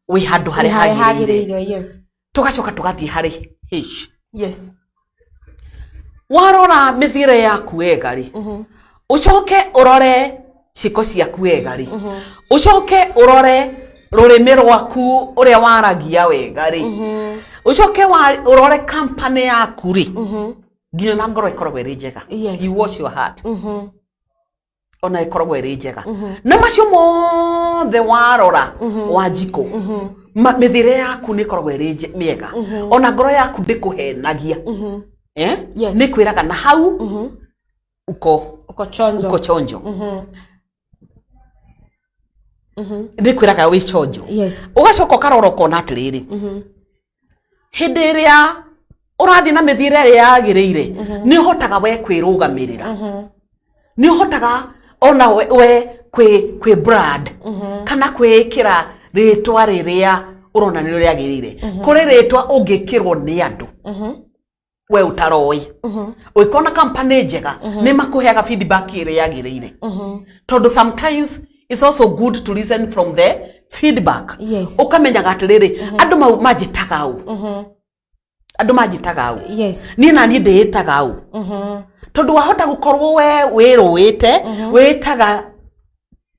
wĩ handũ harĩa harĩa hagĩrĩire. Hagĩrĩire, yes. Tũgacoka tũgathiĩ harĩ H. Yes. Warora mĩthiĩre yaku wega rĩ, ũcoke ũrore ciĩko ciaku wega rĩ, ũcoke ũrore rũrĩmĩ rwaku ũrĩa waragia wega rĩ, ũcoke ũrore company yaku rĩ, nginya na ngoro ĩkoragwo ĩrĩ njega. Yes. You wash your heart, ona ĩkoragwo ĩrĩ njega. Na macio mothe warora, Wanjikũ, mĩthiĩre yaku nĩ ĩkoragwo ĩrĩ mĩega, ona ngoro yaku ndĩkũhenagia. Eh? Yes. Nĩ kwĩraga na hau uko uko chonjo. Uko chonjo. Nĩ kwĩraga wĩ chonjo. Yes. Ũgacoka ũkarora ũkona atĩrĩrĩ, hĩndĩ ĩrĩa ũrathiĩ na mĩthiĩre ĩrĩa yagĩrĩire, nĩ ũhotaga we kwĩrũgamĩrĩra, nĩ ũhotaga ona we kwĩ brand kana kwĩĩkĩra rĩtwa rĩrĩa ũrona nĩ rĩagĩrĩire. Kũrĩ rĩtwa ũngĩkĩrwo nĩ andũ we ũtaroĩ. Ũngĩkorwo na company njega, nĩ makũheaga feedback ĩrĩa yagĩrĩire, tondũ sometimes it's also good to listen from the feedback. Ũkamenyaga atĩrĩrĩ, andũ mau manjĩtaga ũ, andũ manjĩtaga ũ, niĩ na niĩ ndĩĩtaga ũ, tondũ wahota gũkorwo we wĩrũĩte wĩtaga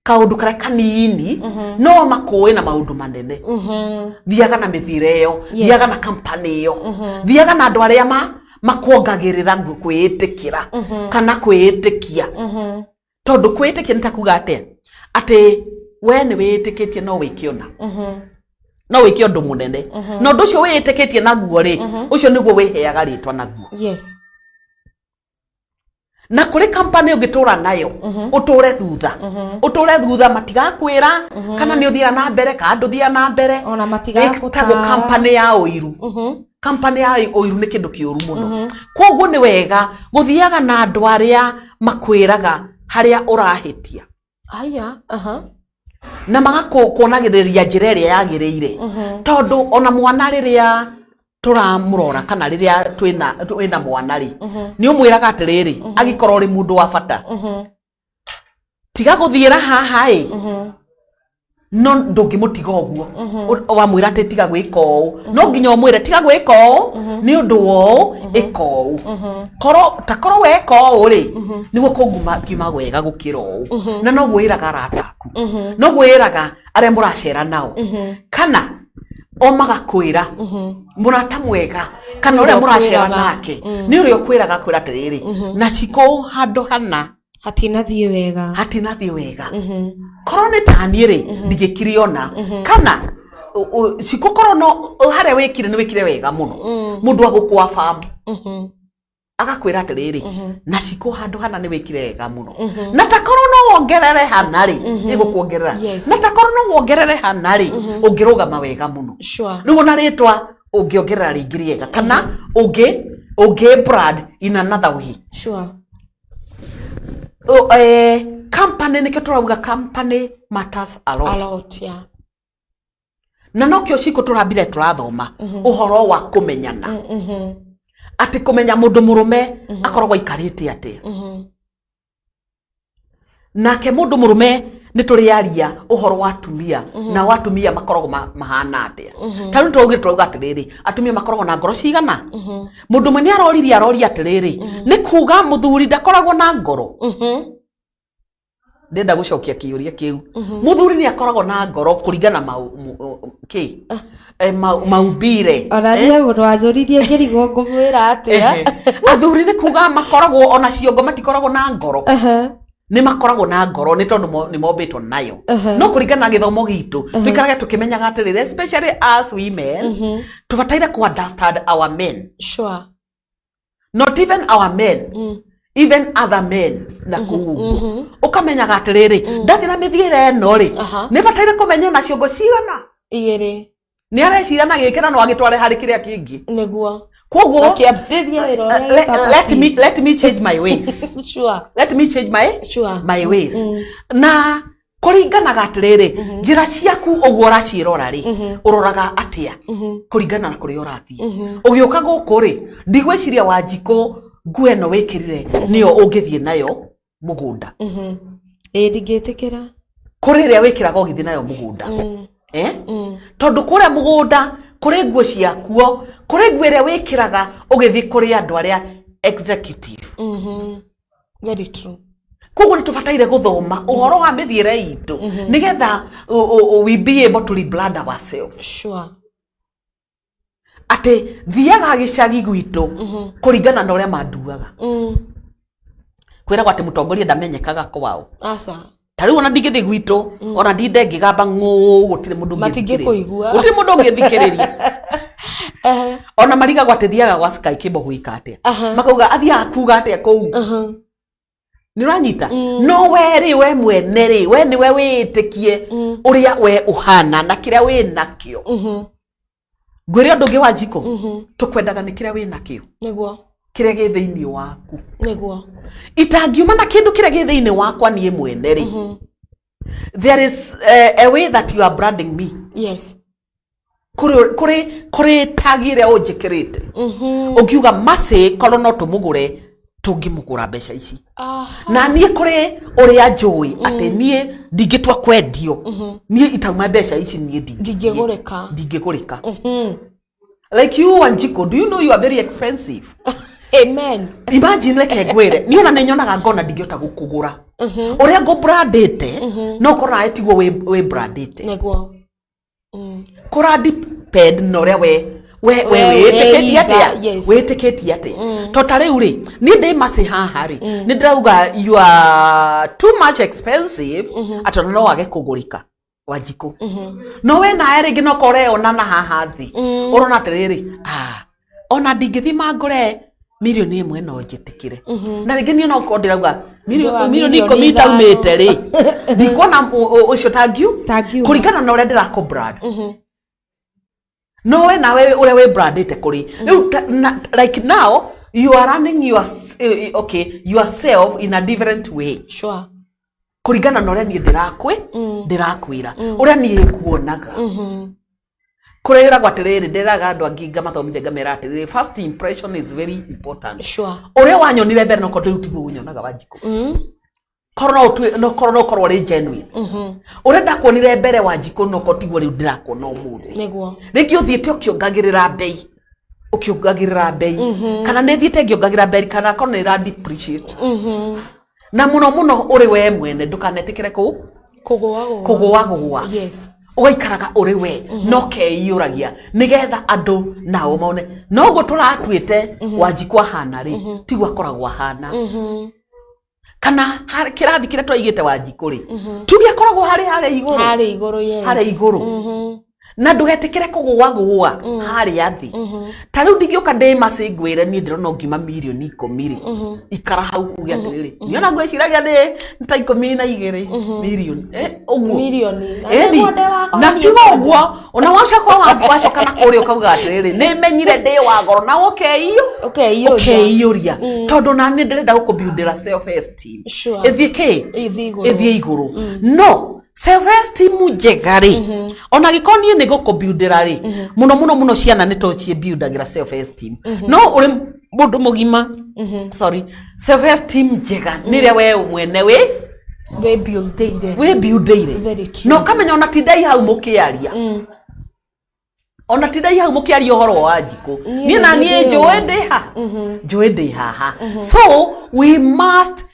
kaũndũ karĩa kanini, no makũĩ na maũndũ manene. Thiaga na mĩthiĩre ĩyo, thiaga na company ĩyo, thiaga na andũ arĩa makuongagĩrĩra kwĩĩtĩkĩra kana kwĩĩtĩkia, tondũ kwĩĩtĩkia nĩ ta kuga atĩa? Atĩ we nĩ wĩĩtĩkĩtie no wĩke ũna, no wĩke ũndũ mũnene, na ũndũ ũcio wĩĩtĩkĩtie naguo rĩ, ũcio nĩguo wĩheaga rĩtwa naguo. Yes. Na kũrĩ company ũngĩtũra nayo ũtũre thutha, ũtũre thutha, matigakwĩra kana nĩ ũthiaga na mbere kana ndũthiaga na mbere. Ona matigagũtara. Ĩtagwo company ya ũiru. Company ya ũiru nĩ kĩndũ kĩũru mũno. Koguo nĩ wega gũthiaga na andũ arĩa makwĩraga harĩa ũrahĩtia Aya, aha. na magakuonagĩrĩria njĩra ĩrĩa yagĩrĩire, tondũ ona mwana rĩrĩa tũramũrora kana rĩrĩa twĩna mwana rĩ, nĩ ũmwĩraga atĩrĩrĩ, agĩkorwo ũrĩ mũndũ wa bata, tiga gũthiĩra haha ĩ, no ndũngĩmũtiga ũguo. Wamwĩra atĩ tiga gwĩka ũũ, no nginya ũmwĩre tiga gwĩka ũũ nĩ ũndũ wa ũũ, ĩka ũũ, korwo ta korwo weka ũũ rĩ, nĩguo kũnguma kiuma wega gũkĩra ũũ. Na noguo ĩraga arata aku, noguo ĩraga arĩa mũracera nao, kana o magakwĩra mũrata mwega kana ũrĩa ũrĩa mũracera ũkwĩraga. Nake nĩ ũrĩa ũkwĩraga, kwĩra atĩrĩrĩ, na cikũ handũ hana hatinathiĩ wega. Hatinathiĩ wega. Korwo nĩ taniĩ rĩ, ndingĩkire ona kana cikũ korwo no harĩa wĩkire nĩ wĩkire wega mũno. Mũndũ agũkwa famu agakwĩra atĩrĩrĩ, na cikũ handũ hana nĩ wĩkire wega mũno, na takorwo no wongerere hana rĩ, ĩgũkuongerera. Na takorwo no wongerere hana rĩ, ũngĩrũgama wega mũno. Rĩu ona rĩtwa ũngĩongerera rĩngĩ rĩega kana ũngĩ brand in another way. Company, nĩkĩo tũrauga company matters a lot. A lot, yeah. Na nokĩo cikũ tũrambire tũrathoma ũhoro wa kũmenyana, atĩ kũmenya mũndũ mũrũme akoragwo aikarĩte atĩa. Nake mũndũ mũrũme nĩ tũrĩaria ũhoro wa atumia, nao atumia makoragwo mahana atĩa. Ta rĩu tũraugire, tũrauga atĩrĩrĩ, atumia makoragwo na ngoro cigana? Mũndũ ũmwe nĩ aroririe, aroria atĩrĩrĩ, nĩ kuga mũthuri ndakoragwo na ngoro? Ndenda gũcokia kĩũria kĩu. Mũthuri nĩ akoragwo na ngoro kũringana kĩ maumbire. Ona niĩ mũndũ wanjũririe ngĩrigwo ngũmwĩra atĩa. Ehe. Athuri nĩ kuga makoragwo ona ciongo matikoragwo na ngoro? Nĩ makoragwo na ngoro, nĩ tondũ nĩ mombĩtwo nayo. No kũringana na gĩthomo gitũ, tũikarage tũkĩmenyaga atĩrĩrĩ, especially us women, tũbataire ku understand our men. Not even our men, even other men na kũu ũguo. Ũkamenyaga atĩrĩrĩ, ndathiĩ na mĩthiĩre ĩno rĩ, nĩ bataire kũmenya na ciongo cigana. Igĩrĩ. Nĩ arecira na gĩkĩ na no agĩtware harĩ kĩrĩa kĩngĩ. Koguo Akĩambĩrĩria wĩra ũrĩa let me change my ways. Let me change my my ways. Na kũringanaga atĩrĩrĩ, njĩra ciaku ũguo ũraciĩrora rĩ, ũroraga atĩa kũringana na kũrĩa ũrathiĩ. Ũgĩũka gũkũ rĩ, ndigwĩciria Wanjikũ nguo ĩno wĩkĩrire nĩyo ũngĩthiĩ nayo mũgũnda. Ĩĩ, ndingĩtĩkĩra. Kũrĩ ĩrĩa wĩkĩraga ũgĩthiĩ nayo mũgũnda, eh? Tondũ kũrĩa mũgũnda kũrĩ nguo ciakuo, kũrĩ nguo ĩrĩa wĩkĩraga ũgĩthiĩ kũrĩ andũ arĩa executive. Very true. Koguo nĩ tũbataire gũthoma ũhoro wa mĩthiĩre itũ nĩgetha we be able to rebrand ourselves. Atĩ thiaga gĩcagi gwitũ kũringana na ũrĩa manduaga. Kwĩragwo atĩ mũtongoria ndamenyekaga kwao. Aca. Ta rĩu ona ndingĩthiĩ gwitũ, ona ndinde ngĩgamba ng'ũ, gũtirĩ mũndũ ũngĩthikĩrĩria. Matingĩkũigua. Gũtirĩ mũndũ ũngĩthikĩrĩria. Ona marigagwo atĩ thiaga gwa Sky Cable gwĩka atĩa. Makauga athiaga kuga atĩa kũu. Nĩ ũranyita? No we rĩ, we mwene rĩ, we nĩwe wĩĩtĩkie ũrĩa we ũhana na kĩrĩa wĩ nakĩo. Ngwĩre ũndũ ũngĩ wa njiko, tũkwendaga nĩ kĩrĩa wĩ nakĩo, kĩrĩa gĩ thĩinĩ waku. Itangiuma na kĩndũ kĩrĩa gĩ thĩinĩ wakwa niĩ mwene rĩ, there is a way that you are branding me. Kũrĩ tagi ĩrĩa ũnjĩkĩrĩte, ũngiuga macĩ korwo no tũmũgũre, tũngĩmũgũra mbeca ici. Na niĩ kũrĩ ũrĩa njũĩ atĩ niĩ ndingĩtua kwendio, niĩ itauma mbeca ici, niĩ Ndingĩgũrĩka. Ndingĩgũrĩka. Like you, Wanjiko, do you know you are very expensive? Amen. Imagine, reke ngwĩre, niĩ ona nĩ nyonaga ngona ndingĩhota gũkũgũra ũrĩa ngũbrandĩte, no ũkorwo nawe tiguo wĩ brandĩte. Kũra depend na ũrĩa we We wĩtĩkĩtie weiga, atĩa. Wĩtĩkĩtie atĩa? To ta rĩu rĩ, niĩ ndĩ macĩ haha rĩ, nĩ ndĩrauga you are too much expensive, atĩ ona no wage kũgũrĩka, Wanjikũ. No we nawe rĩngĩ no korwo ũreyona na haha thĩ, ũrona atĩrĩrĩ, ah, ona ndingĩthiĩ mangũre. Mirioni 1 no njĩtĩkĩre, na rĩngĩ niĩ no korwo ndĩrauga Ndĩwa mirioni mirioni 10 ithano. itaumĩte rĩ, ndikuona ũcio tangiu Tangiuma. kũringana na ũrĩa ndĩrakũ brand. No we nawe ũrĩa wĩ brandĩte kũrĩ rĩu like now you are running your, okay, yourself in a different way kũringana na ũrĩa niĩ ndĩrakwĩra ũrĩa niĩ nguonaga. Kũrĩa ĩragwo atĩrĩrĩ, ndĩraga andũ angĩ ngamathomithia ngamera atĩrĩrĩ, first impression is very important. Ũrĩa wanyonire mbere nokorwo rĩu tiguo ũnyonaga, Wanjikũ. Korwo no ũtue, no korwo no ũkorwo ũrĩ genuine. Ũrĩa ndakuonire mbere, Wanjikũ, nokorwo tiguo rĩu ndĩrakuona ũmũthĩ. Rĩngĩ ũthiĩte ũkĩongagĩrĩra mbei, ũkĩongagĩrĩra mbei, kana nĩ thiĩte ngĩongagĩrĩra mbei, kana korwo nĩ ĩra depreciate. Na mũno mũno ũrĩ we mwene ndũkanetĩkĩre kũ Kũgũa gũa. Kũgũa gũa. Ũgaikaraga ũrĩ we no keiyũragia nĩgetha andũ nao mone noguo tũratuĩte Wanjikũ ahana rĩ, tiguo akoragwo ahana, kana kĩrathi kĩrĩa twaigĩte Wanjikũ rĩ, tuge akoragwo harĩ harĩa igũrũ. Harĩ igũrũ, yes. Harĩa igũrũ. Na ndũgetĩkĩre kũgũa gũa harĩa thĩ. Ta rĩu ndingĩũka ndĩ macĩ ngwĩre niĩ ndĩrona ũngiuma mirioni 10 rĩ, ikara hau uge atĩrĩrĩ, niĩ ona ngwĩciragia nĩ ta 12 mirioni. Ũguo. Mirioni. Na Ĩni. nĩguo ndĩ wakwa Na niĩ tiga kwanja. ũguo ona wacoka wacoka na kũrĩa ũkauga atĩrĩrĩ, nĩ menyire ndĩ wa goro, na ũkeiyũ Ũkeiyũria. Ũkeiyũria tondũ na nĩ ndĩrenda gũkũbuildĩra self esteem. Ĩthiĩ kĩ? Ĩthiĩ igũrũ. Ĩthiĩ igũrũ. No self esteem njega rĩ, ona gĩkorwo niĩ nĩ gũkũbuildĩra rĩ, mũno mũno mũno ciana nĩ to ciĩbuildagĩra self esteem, no ũrĩ mũndũ mũgima, sorry, self esteem njega nĩ ĩrĩa we mwene wĩ Wĩbuildĩire. Wĩbuildĩire. Very true. Na ũkamenya ona tindai hau mũkĩaria, ona tindai hau mũkĩaria ũhoro wa Wanjikũ. Niĩ Niĩ na nĩ niĩ ndĩũĩ. njũĩ ndĩ ha, njũĩ ndĩ haha. So we must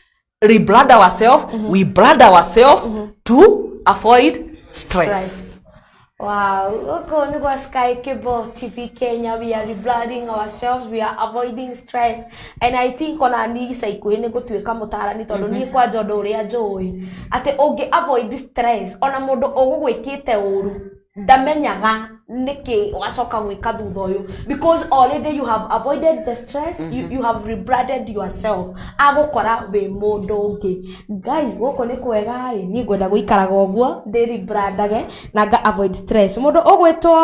rebrand ourselves, we brand ourselves to avoid stress. Stress. Wow, gũkũ nĩ gwa Sky Cable TV Kenya. We are rebranding ourselves, we are avoiding stress. And I think ona ni ica ikuhĩ nĩ gũtuĩka mũtarani, tondũ niĩ kwanja ũndũ ũrĩa njũĩ atĩ ũngĩ avoid stress, ona mũndũ ũgũgwĩkĩte ũru ndamenyaga nĩkĩ wacoka gwĩka thutha ũyũ, because already you have avoided the stress, you have rebranded yourself, agũkora wĩ mũndũ ũngĩ. Ngai, gũkũ nĩ kwega rĩ, niĩ ngwenda gũikaraga ũguo ndĩ rebrandage na nga avoid stress. Mũndũ ũgwĩtwo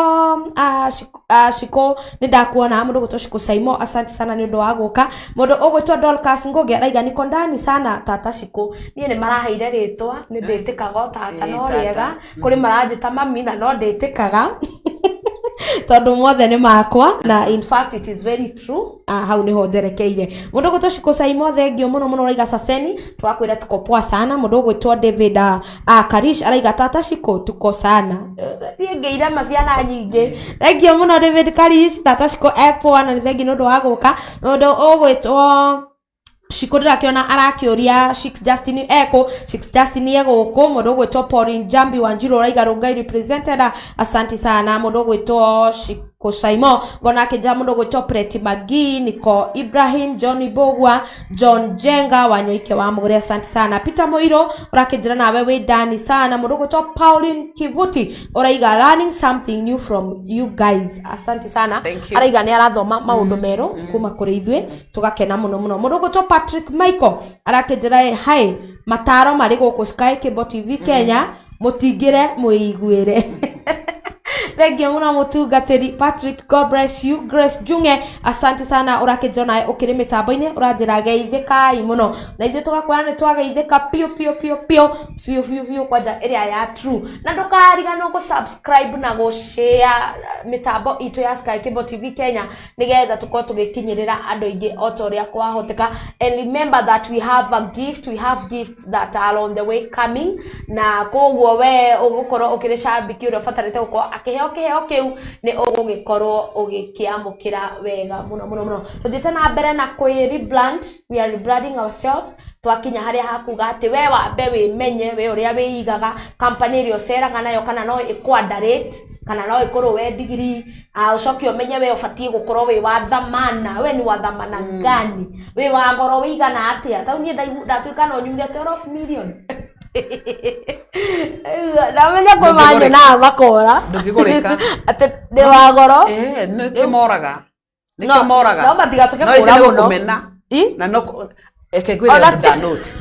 Shiko, nĩ ndakuona. Mũndũ ũgwĩtwo Shiko Saimo, asante sana nĩ ũndũ wa gũka. Mũndũ ũgwĩtwo Dorcas Ngũgĩ araiga niko ndani sana. Tata Shiko, niĩ nĩ maraheire rĩtwa, nĩ ndĩtĩkaga o tata. Ĩĩ, no tata. Rĩega kũrĩ maranjĩta mami na no ndĩtĩkaga tondũ mothe nĩ makwa, na in fact it is very true. Hau niho njerekeire. Mũndũ ũgwĩtwo Shiko Saimo, thengio mũno mũno. Ũraiga saseni, twakwĩra tuko poa sana. Mũndũ ũgwĩtwo David Karish araiga tata Shiko, tuko sana. Niĩ ngĩire maciana nyingĩ. Thengio mũno David Karish, tata Shiko e poa na nĩ thengi nĩ ũndũ wa gũka. Mũndũ ũgwĩtwo Shiko ndĩrakĩona arakĩũria Shix Justin eko, Shix Justin e gũkũ. Mũndũ ũgwĩtwo Pauline Jambi Wanjiru ũraiga Rongai represented, asante sana. Mũndũ ũgwĩtwo Shiko Saimo ngona akĩnja. Mũndũ ũgwĩtwo Preti Magi, Niko Ibrahim, John Bogwa, John Jenga Wanyoike wa Mũgũre, asante sana. Peter Mũirũ ũrakĩnjĩra nawe wĩ ndani sana. Mũndũ ũgwĩtwo Pauline Kivuti ũraiga learning something new from you guys, asante sana. Thank you. Araiga nĩ arathoma maũndũ merũ kuma kũrĩ ithuĩ, tũgakena mũno mũno. Mũndũ ũgwĩtwo Patrick Michael arakĩnjĩra hi, mataro marĩ gũkũ Sky Cable TV Kenya, mũtingĩre mwĩiguĩre. Thengia mũno mũtungatĩri Patrick, God bless you. Grace Junge, asante sana. Ũrakĩnjĩra nawe ũkĩrĩ mĩtambo-inĩ, ũranjĩra geithĩkai mũno, na ithuĩ tũgakwĩra nĩ twageithĩka piũ piũ piũ piũ biũ biũ biũ, kwanja ĩrĩa ya true. Na ndũkariganĩrwo gũ subscribe na gũ share mĩtambo itũ ya Sky Cable TV Kenya, nĩgetha tũkorwo tũgĩkinyĩrĩra andũ aingĩ o ta ũrĩa kwahoteka. And remember that we have a gift, we have gifts that are on the way coming, na koguo we ũgũkorwo ũkĩrĩ cambiki ũrĩa ũbatarĩte gũkorwo akĩheo kĩheo kĩu, nĩ ũgũgĩkorwo ũgĩkĩamũkĩra wega mũno mũno mũno. Tũthiĩte na mbere na kwĩ rebrand, we are rebranding ourselves. Twakinya harĩa hakuga atĩ we wambe wĩmenye we ũrĩa wĩigaga, company ĩrĩa ũceraga nayo, kana no ĩkũ underrate kana no ĩkorwo we ndigiri. Ũcoke ũmenye we ũbatiĩ gũkorwo wĩ wa thamana, we ni wa thamana gani, wĩ wa goro wĩigana atĩa. Tau niĩ ndatuĩka no nyumire 12 million, ndamenya kwĩ manyonaga makora Ndũngĩgũrĩka. atĩ ndĩ wa goro. Nĩ kĩmoraga. Nĩkĩo moraga. No matigacoke No ici kũra nĩ mũno. gũkũmena. Ĩ? Na no reke ngwĩre Ona ũndũ ndanote.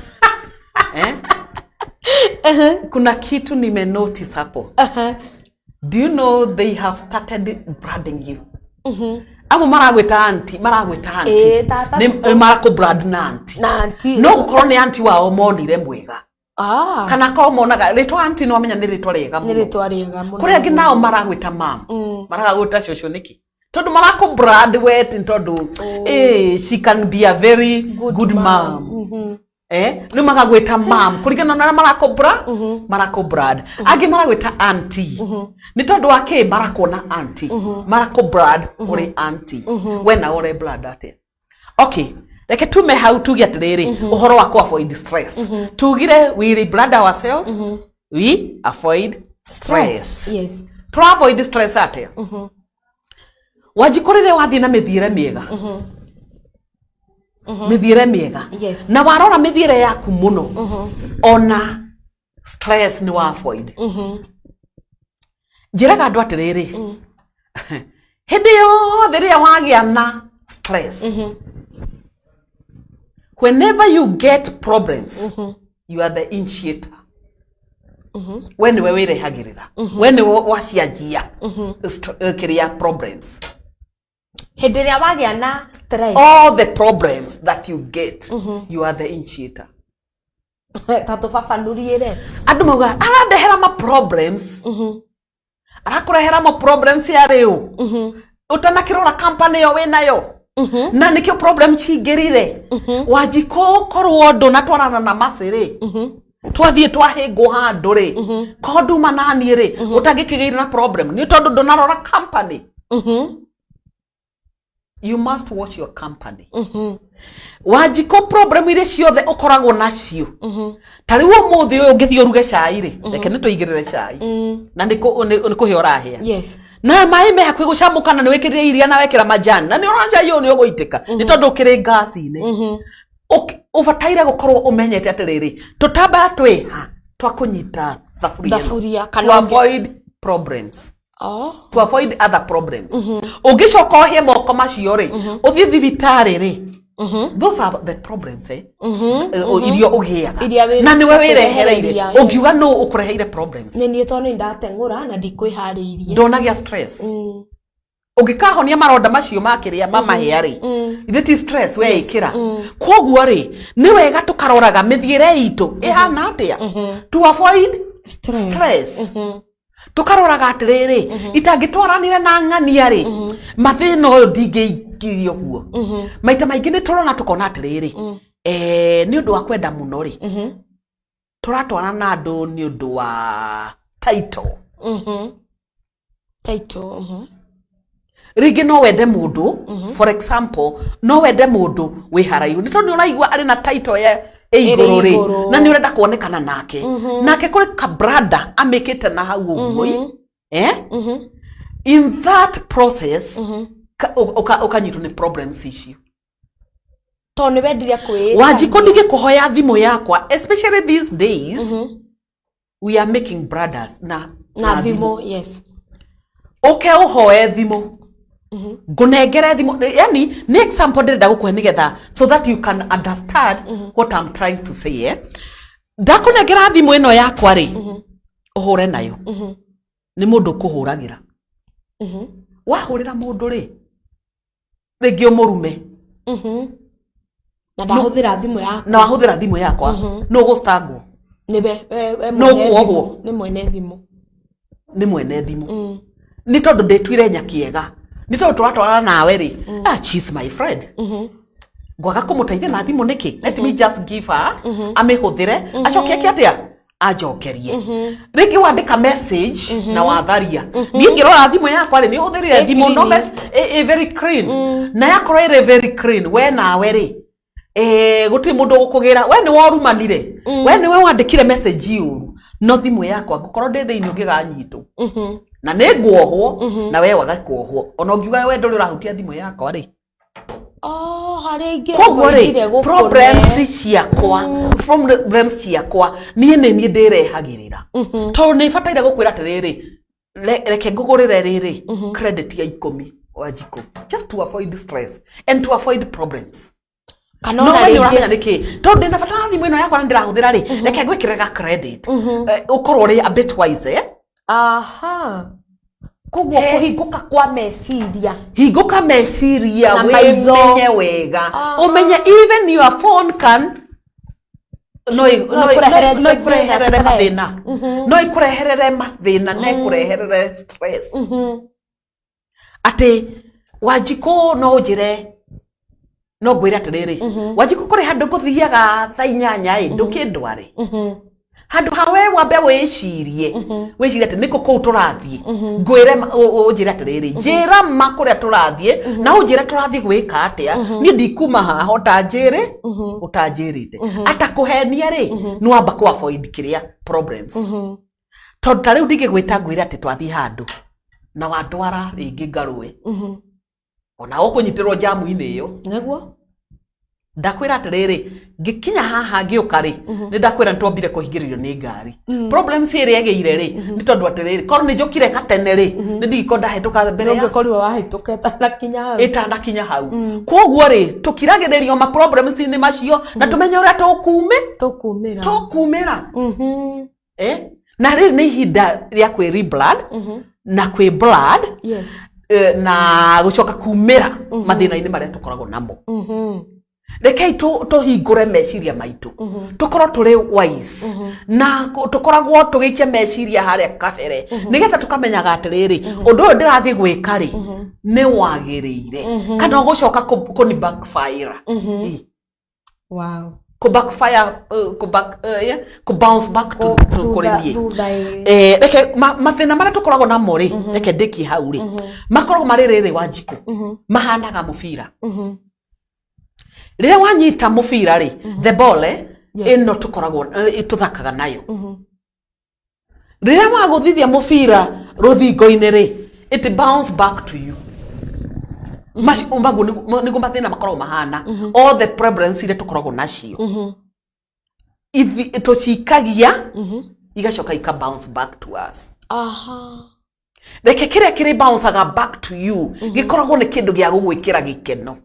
Eh? Kuna kitu nimenotice hapo. Do you know they have started branding you? Amwe maragwĩta auntie, maragwĩta auntie. Ĩ, tata Nĩ marakũ brand na auntie. Na auntie. No gũkorwo nĩ auntie wao monire mwega. Ah, Kana korwo monaga rĩtwa auntie nĩ wamenya nĩ rĩtwa rĩega nĩ mũno. rĩtwa rĩega mũno. Kũrĩ angĩ nao maragwĩta mam. Maragwĩta cũcũ nĩkĩ? Tondũ marakũ brand we nĩ tondũ eh, she can be a very good mom. Eh, rĩu magagwĩta mam kũringana na ũrĩa marakũbra marakũbrand. Angĩ maragwĩta auntie nĩ tondũ wa kĩ marakuona auntie, marakũbrand ũrĩ auntie. We nawe ũre brand atĩa? Okay, reke tume hau tuge atĩrĩrĩ, ũhoro wa kũ avoid stress. Tugire we rebrand ourselves, we avoid stress. Yes. Tũra avoid stress atĩa? Wanjikũ rĩrĩa wathiĩ na mĩthiĩre mĩega, mĩthiĩre mĩega, Yes. na warora mĩthiĩre yaku mũno, ona stress nĩ wa avoid. Njĩraga andũ atĩrĩrĩ, hĩndĩ yothe rĩrĩa wagĩa na stress, whenever you get problems, you are the initiator. We nĩwe wĩrehagĩrĩra, we nĩwe wacianjia kĩrĩa problems. Hĩndĩ ĩrĩa wagĩa na stress. All the problems that you get, you are the initiator. Ta tũbabanũriĩre. Andũ maugaga arandehera ma problems, arakũrehera ma problems ya rĩu ũtanakĩrora company ĩyo wĩnayo, na nĩkĩo problem cingĩrire. Wanjikũ korwo ndũnatwarana na macĩ rĩ, twathiĩ twahĩngwo handũ rĩ, ko nduma naniĩ rĩ, ũtangĩkĩgĩire na problem nĩ tondũ ndũnarora company. You must watch your company. Wanjikũ, problem iria ciothe ũkoragwo nacio, ta rĩu ũmũthĩ ũyũ ũngĩthiĩ ũruge cai rĩ, reke nĩ tũigĩrĩre cai na nĩ kũhĩa ũrahĩa, na maĩ me hakuhĩ gũcamũka, na nĩ wĩkĩrire iria na wekĩra majani, na nĩ ũrona cai ũyũ nĩ ũgũitĩka nĩ tondũ ũkĩrĩ ngasi-inĩ. Ũbataire gũkorwo ũmenyete atĩrĩrĩ, tũtambaya twĩha twa kũnyita thaburia ĩno. Thaburia, kana To avoid problems, Oh. to avoid other problems. Ũngĩcoka ũhĩe moko macio rĩ, ũthiĩ thibitarĩ rĩ, those are the problems, eh? Iria ũgĩaga Iria na nĩwe wĩrehereirie, wĩrehereire. Yes. Ũngiuga nũ ũkũreheire problems? Nĩ niĩ, tondũ nĩ ndateng'ũra na ndikwĩharĩirie. Ndũnagĩa stress. Ũngĩkahonia maronda macio makĩrĩa mamahĩa rĩ, ithe ti stress weĩkĩra. Koguo rĩ, nĩ wega tũkaroraga mĩthiĩre itũ ĩhana atĩa to avoid Stress. Stress. Tũkaroraga atĩrĩrĩ, itangĩtwaranire na ng'ania rĩ, mathĩna ũyũ ndingĩingĩria ũguo. Maita maingĩ nĩ tũrona tũkona atĩrĩrĩ, nĩ ũndũ wa kwenda mũno rĩ, tũratwarana na andũ nĩ ũndũ wa title. Title. Rĩngĩ no wende mũndũ, for example, no wende mũndũ wĩ haraihu nĩ tondũ nĩ ũraigua arĩ na title ya ĩ igũrũ rĩ, igũrũ. Na nĩ ũrenda kuonekana nake nake kũrĩ kabranda amĩkĩte na hau ũguo ĩ. Eh? In that process ũkanyitwo nĩ problems icio. Tondũ nĩ wendire kwĩ Wanjikũ, ndingĩkũhoya thimũ yakwa, especially these days we are making brothers na na thimũ, yes. Ũke ũhoe thimũ, ngũnengere thimũ, yani nĩ example ndĩrenda gũkũhe nĩgetha so that you can understand what I'm trying to say, eh? Ndakũnengera thimũ ĩno yakwa rĩ, ũhũre nayo nĩ mũndũ ũkũhũragĩra. Wahũrĩra mũndũ rĩ, rĩngĩ ũmũrume. Na ndahũthĩra thimũ yaku. Na wahũthĩra thimũ yakwa, nũ ũgũstangwo? Nĩwe we No mwene kuohwo. thimũ. Nĩ mwene thimũ. Nĩ mwene thimũ, nĩ tondũ ndĩtuire nyakĩega, nĩ tondũ tũratwarana nawe rĩ, ah, she's my friend, ngwaga kũmũteithia na thimũ nĩkĩ? Let me just give her amĩhũthĩre, acoke eke atĩa? Anjokerie. Rĩngĩ wandĩka message na watharia, niĩ ngĩrora thimũ yakwa rĩ, nĩ ũhũthĩrire Ĩ thimũ no clean. ĩ very clean, na yakorwo ĩrĩ very clean, we nawe rĩ, gũtirĩ mũndũ ũgũkũgĩra we nĩ worumanire, we nĩwe wandĩkire message ũru, no thimũ yakwa ngũkorwo ndĩ thĩinĩ ũngĩganyitwo na nĩ nguohwo na we waga kuohwo, ona ũngiuga we ndũrĩ ũrahutia thimũ yakwa rĩ. Oh, harĩa ingĩ Koguo rĩ, ũngĩire gũkũne. Problems ciakwa niĩ nĩ niĩ ndĩrehagĩrĩra, tondũ nĩ bataire gũkwĩra atĩrĩrĩ, reke ngũgũrĩre rĩrĩ credit ya 10 Wanjikũ, just to avoid stress and to avoid problems. Kana No ona we nĩ rĩngĩ ũramenya nĩkĩ, tondũ ndĩna bata wa thimũ ĩno yakwa na ndĩrahũthĩra rĩ, reke ngwĩkĩre ga credit. Ũkorwo ũrĩ a bit wise, eh? Aha, koguo kũhingũka kwa meciria. Hingũka meciria. Na maitho. Wĩmenye wega, ũmenye even your phone can no no ĩkũrehererie no ĩkũreherere thĩna, mathĩna, no ĩkũreherere mathĩna na ĩkũreherere stress. Atĩ Wanjikũ, no ũnjĩre, no ngwĩre atĩrĩrĩ, Wanjikũ, kũrĩ handũ ngũthiaga thaa 8 ĩ, ndũkĩndware handũ ha we wambe wĩcirie, wĩcirie atĩ nĩkũ kũu tũrathiĩ. Ngwĩre ũnjĩre atĩrĩrĩ, njĩra ma kũrĩa tũrathiĩ na ũnjĩre tũrathiĩ gwĩka atĩa. Niĩ ndikuma haha ũtanjĩrĩ, ũtanjĩrĩte atakũhenia rĩ, nĩ wamba kũ avoid kĩrĩa problems, tondũ ta rĩu ndingĩgwĩta ngwĩre atĩ twathiĩ handũ na wandwara rĩngĩ ngarũe, ona ũkũnyitĩrwo njamu-inĩ ĩyo. Nĩguo. Ndakwĩra atĩrĩrĩ, ngĩkinya haha ngĩũka rĩ, nĩ ndakwĩra nĩ twambire kũhingĩrĩrio nĩ ngari. Problems ĩrĩa ĩgĩire rĩ, nĩ tondũ atĩrĩrĩ, korwo nĩ njũkire gatene rĩ, nĩ ndigĩkorwo ndahĩtũka mbere ya ũngĩkorirwo wahĩtũka ĩtanakinya hau. Ĩtanakinya hau. Koguo rĩ, tũkiragĩrĩrio ma problems-inĩ macio na tũmenye ũrĩa tũkume tũkumĩra. Tũkumĩra. Eh? Na rĩrĩ nĩ ihinda rĩa kwĩ reblood na kwĩ blood na gũcoka kumĩra mathĩna-inĩ marĩa tũkoragwo namo. Rekei tũhingũre meciria maitũ, tũkorwo tũrĩ wise na tũkoragwo tũgĩikia meciria harĩa kabere, nĩgetha tũkamenyaga atĩrĩrĩ, ũndũ ũyũ ndĩrathiĩ gwĩka rĩ, nĩ wagĩrĩire kana ũgũcoka kũni backfire. Kũ backfire, kũ back, yeah, kũ bounce back to kũrĩ niĩ. Thutha ĩ. Reke mathĩna marĩa tũkoragwo namo rĩ, reke ndĩkie hau rĩ, makoragwo marĩ rĩrĩ, Wanjikũ, mahanaga mũbira. Rĩrĩa wanyita mũbira rĩ, the ball, ĩno tũkoragwo tũthakaga nayo, rĩrĩa wagũthithia mũbira rũthingo-inĩ rĩ, it bounce back to you. Maguo nĩguo mathĩna makoragwo mahana. All the problems iria tũkoragwo nacio, tũcikagia, igacoka ika bounce back to us. Reke kĩrĩa kĩrĩ bounceaga back to you gĩkoragwo nĩ kĩndũ gĩa gũgwĩkĩra gĩkeno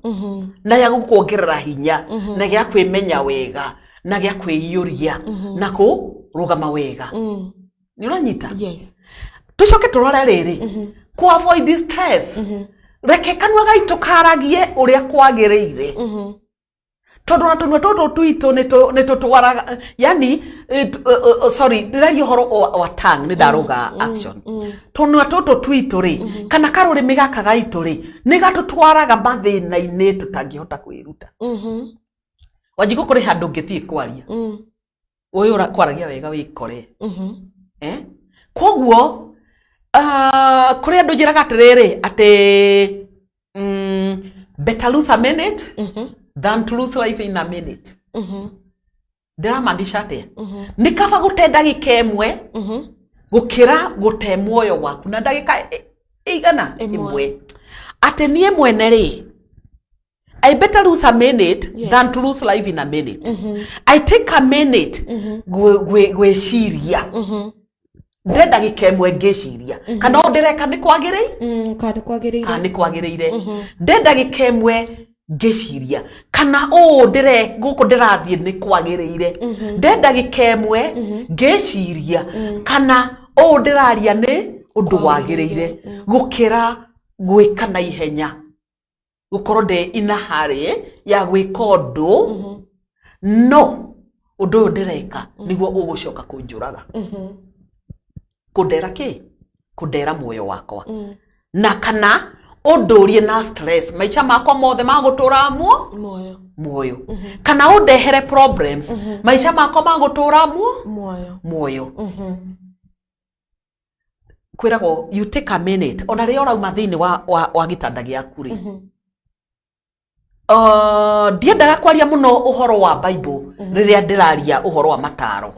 na gĩa gũkuongerera hinya na gĩa kwĩmenya wega na gĩa kwĩiyũria na kũrũgama wega. Nĩ ũranyita? Yes. Tũcoke tũrore rĩrĩ, kũ avoid stress, reke kanua gaitũ karagie ũrĩa kwagĩrĩire, tondũ na tũnua tũtũ twitũ nĩ tũtwaraga, yani sorry, ndĩraria ũhoro wa tongue, nĩ ndarũga action. Tũnua tũtũ twitũ rĩ, kana karũrĩmĩ gaka gaitũ rĩ, nĩ gatũtwaraga mathĩna-inĩ tũtangĩhota kwĩruta. Wanjikũ, kũrĩ handũ ũngĩthiĩ kwaria, ũyũ ũrakwaragia wega wĩkore. Eh? Koguo kũrĩ andũ njĩraga atĩrĩrĩ, atĩ better lose a minute than to lose life in a minute. Ndĩramaanisha atĩa? Nĩ kaba gũte ndagĩka 1 gũkĩra gũte muoyo waku na ndagĩka ĩigana? Ĩmwe. Ĩmwe. Atĩ niĩ mwene rĩ, I better lose a minute than to lose life in a minute. I take a minute gwĩciria, nde ndagĩka 1 ngĩciria kana ũũ ndĩreka nĩ kwagĩrĩire Kana nĩ kwagĩrĩire. Kana nĩ kwagĩrĩire. Nde ndagĩka 1 ngĩciria kana ũũ ndĩre gũkũ ndĩrathiĩ nĩ kwagĩrĩire. Nde ndagĩka 1 ngĩciria kana ũũ ndĩraria nĩ ũndũ wagĩrĩire, gũkĩra gwĩka na ihenya, gũkorwo ndĩ ina harĩ ya gwĩka ũndũ, no ũndũ ũyũ ndĩreka nĩguo ũgũcoka kũnjũraga, kũndera kĩ, kũndera muoyo wakwa, na kana ũndũrie na stress maica makwa mothe ma gũtũra muo muoyo. Muoyo, kana ũndehere problems maica makwa ma gũtũra muo muoyo. Muoyo. Kwĩragwo you take a minute ona rĩrĩa ũrauma thĩinĩ wa gĩtanda gĩaku rĩ. Ndiendaga kwaria mũno ũhoro wa Bible rĩrĩa ndĩraria ũhoro wa mataro,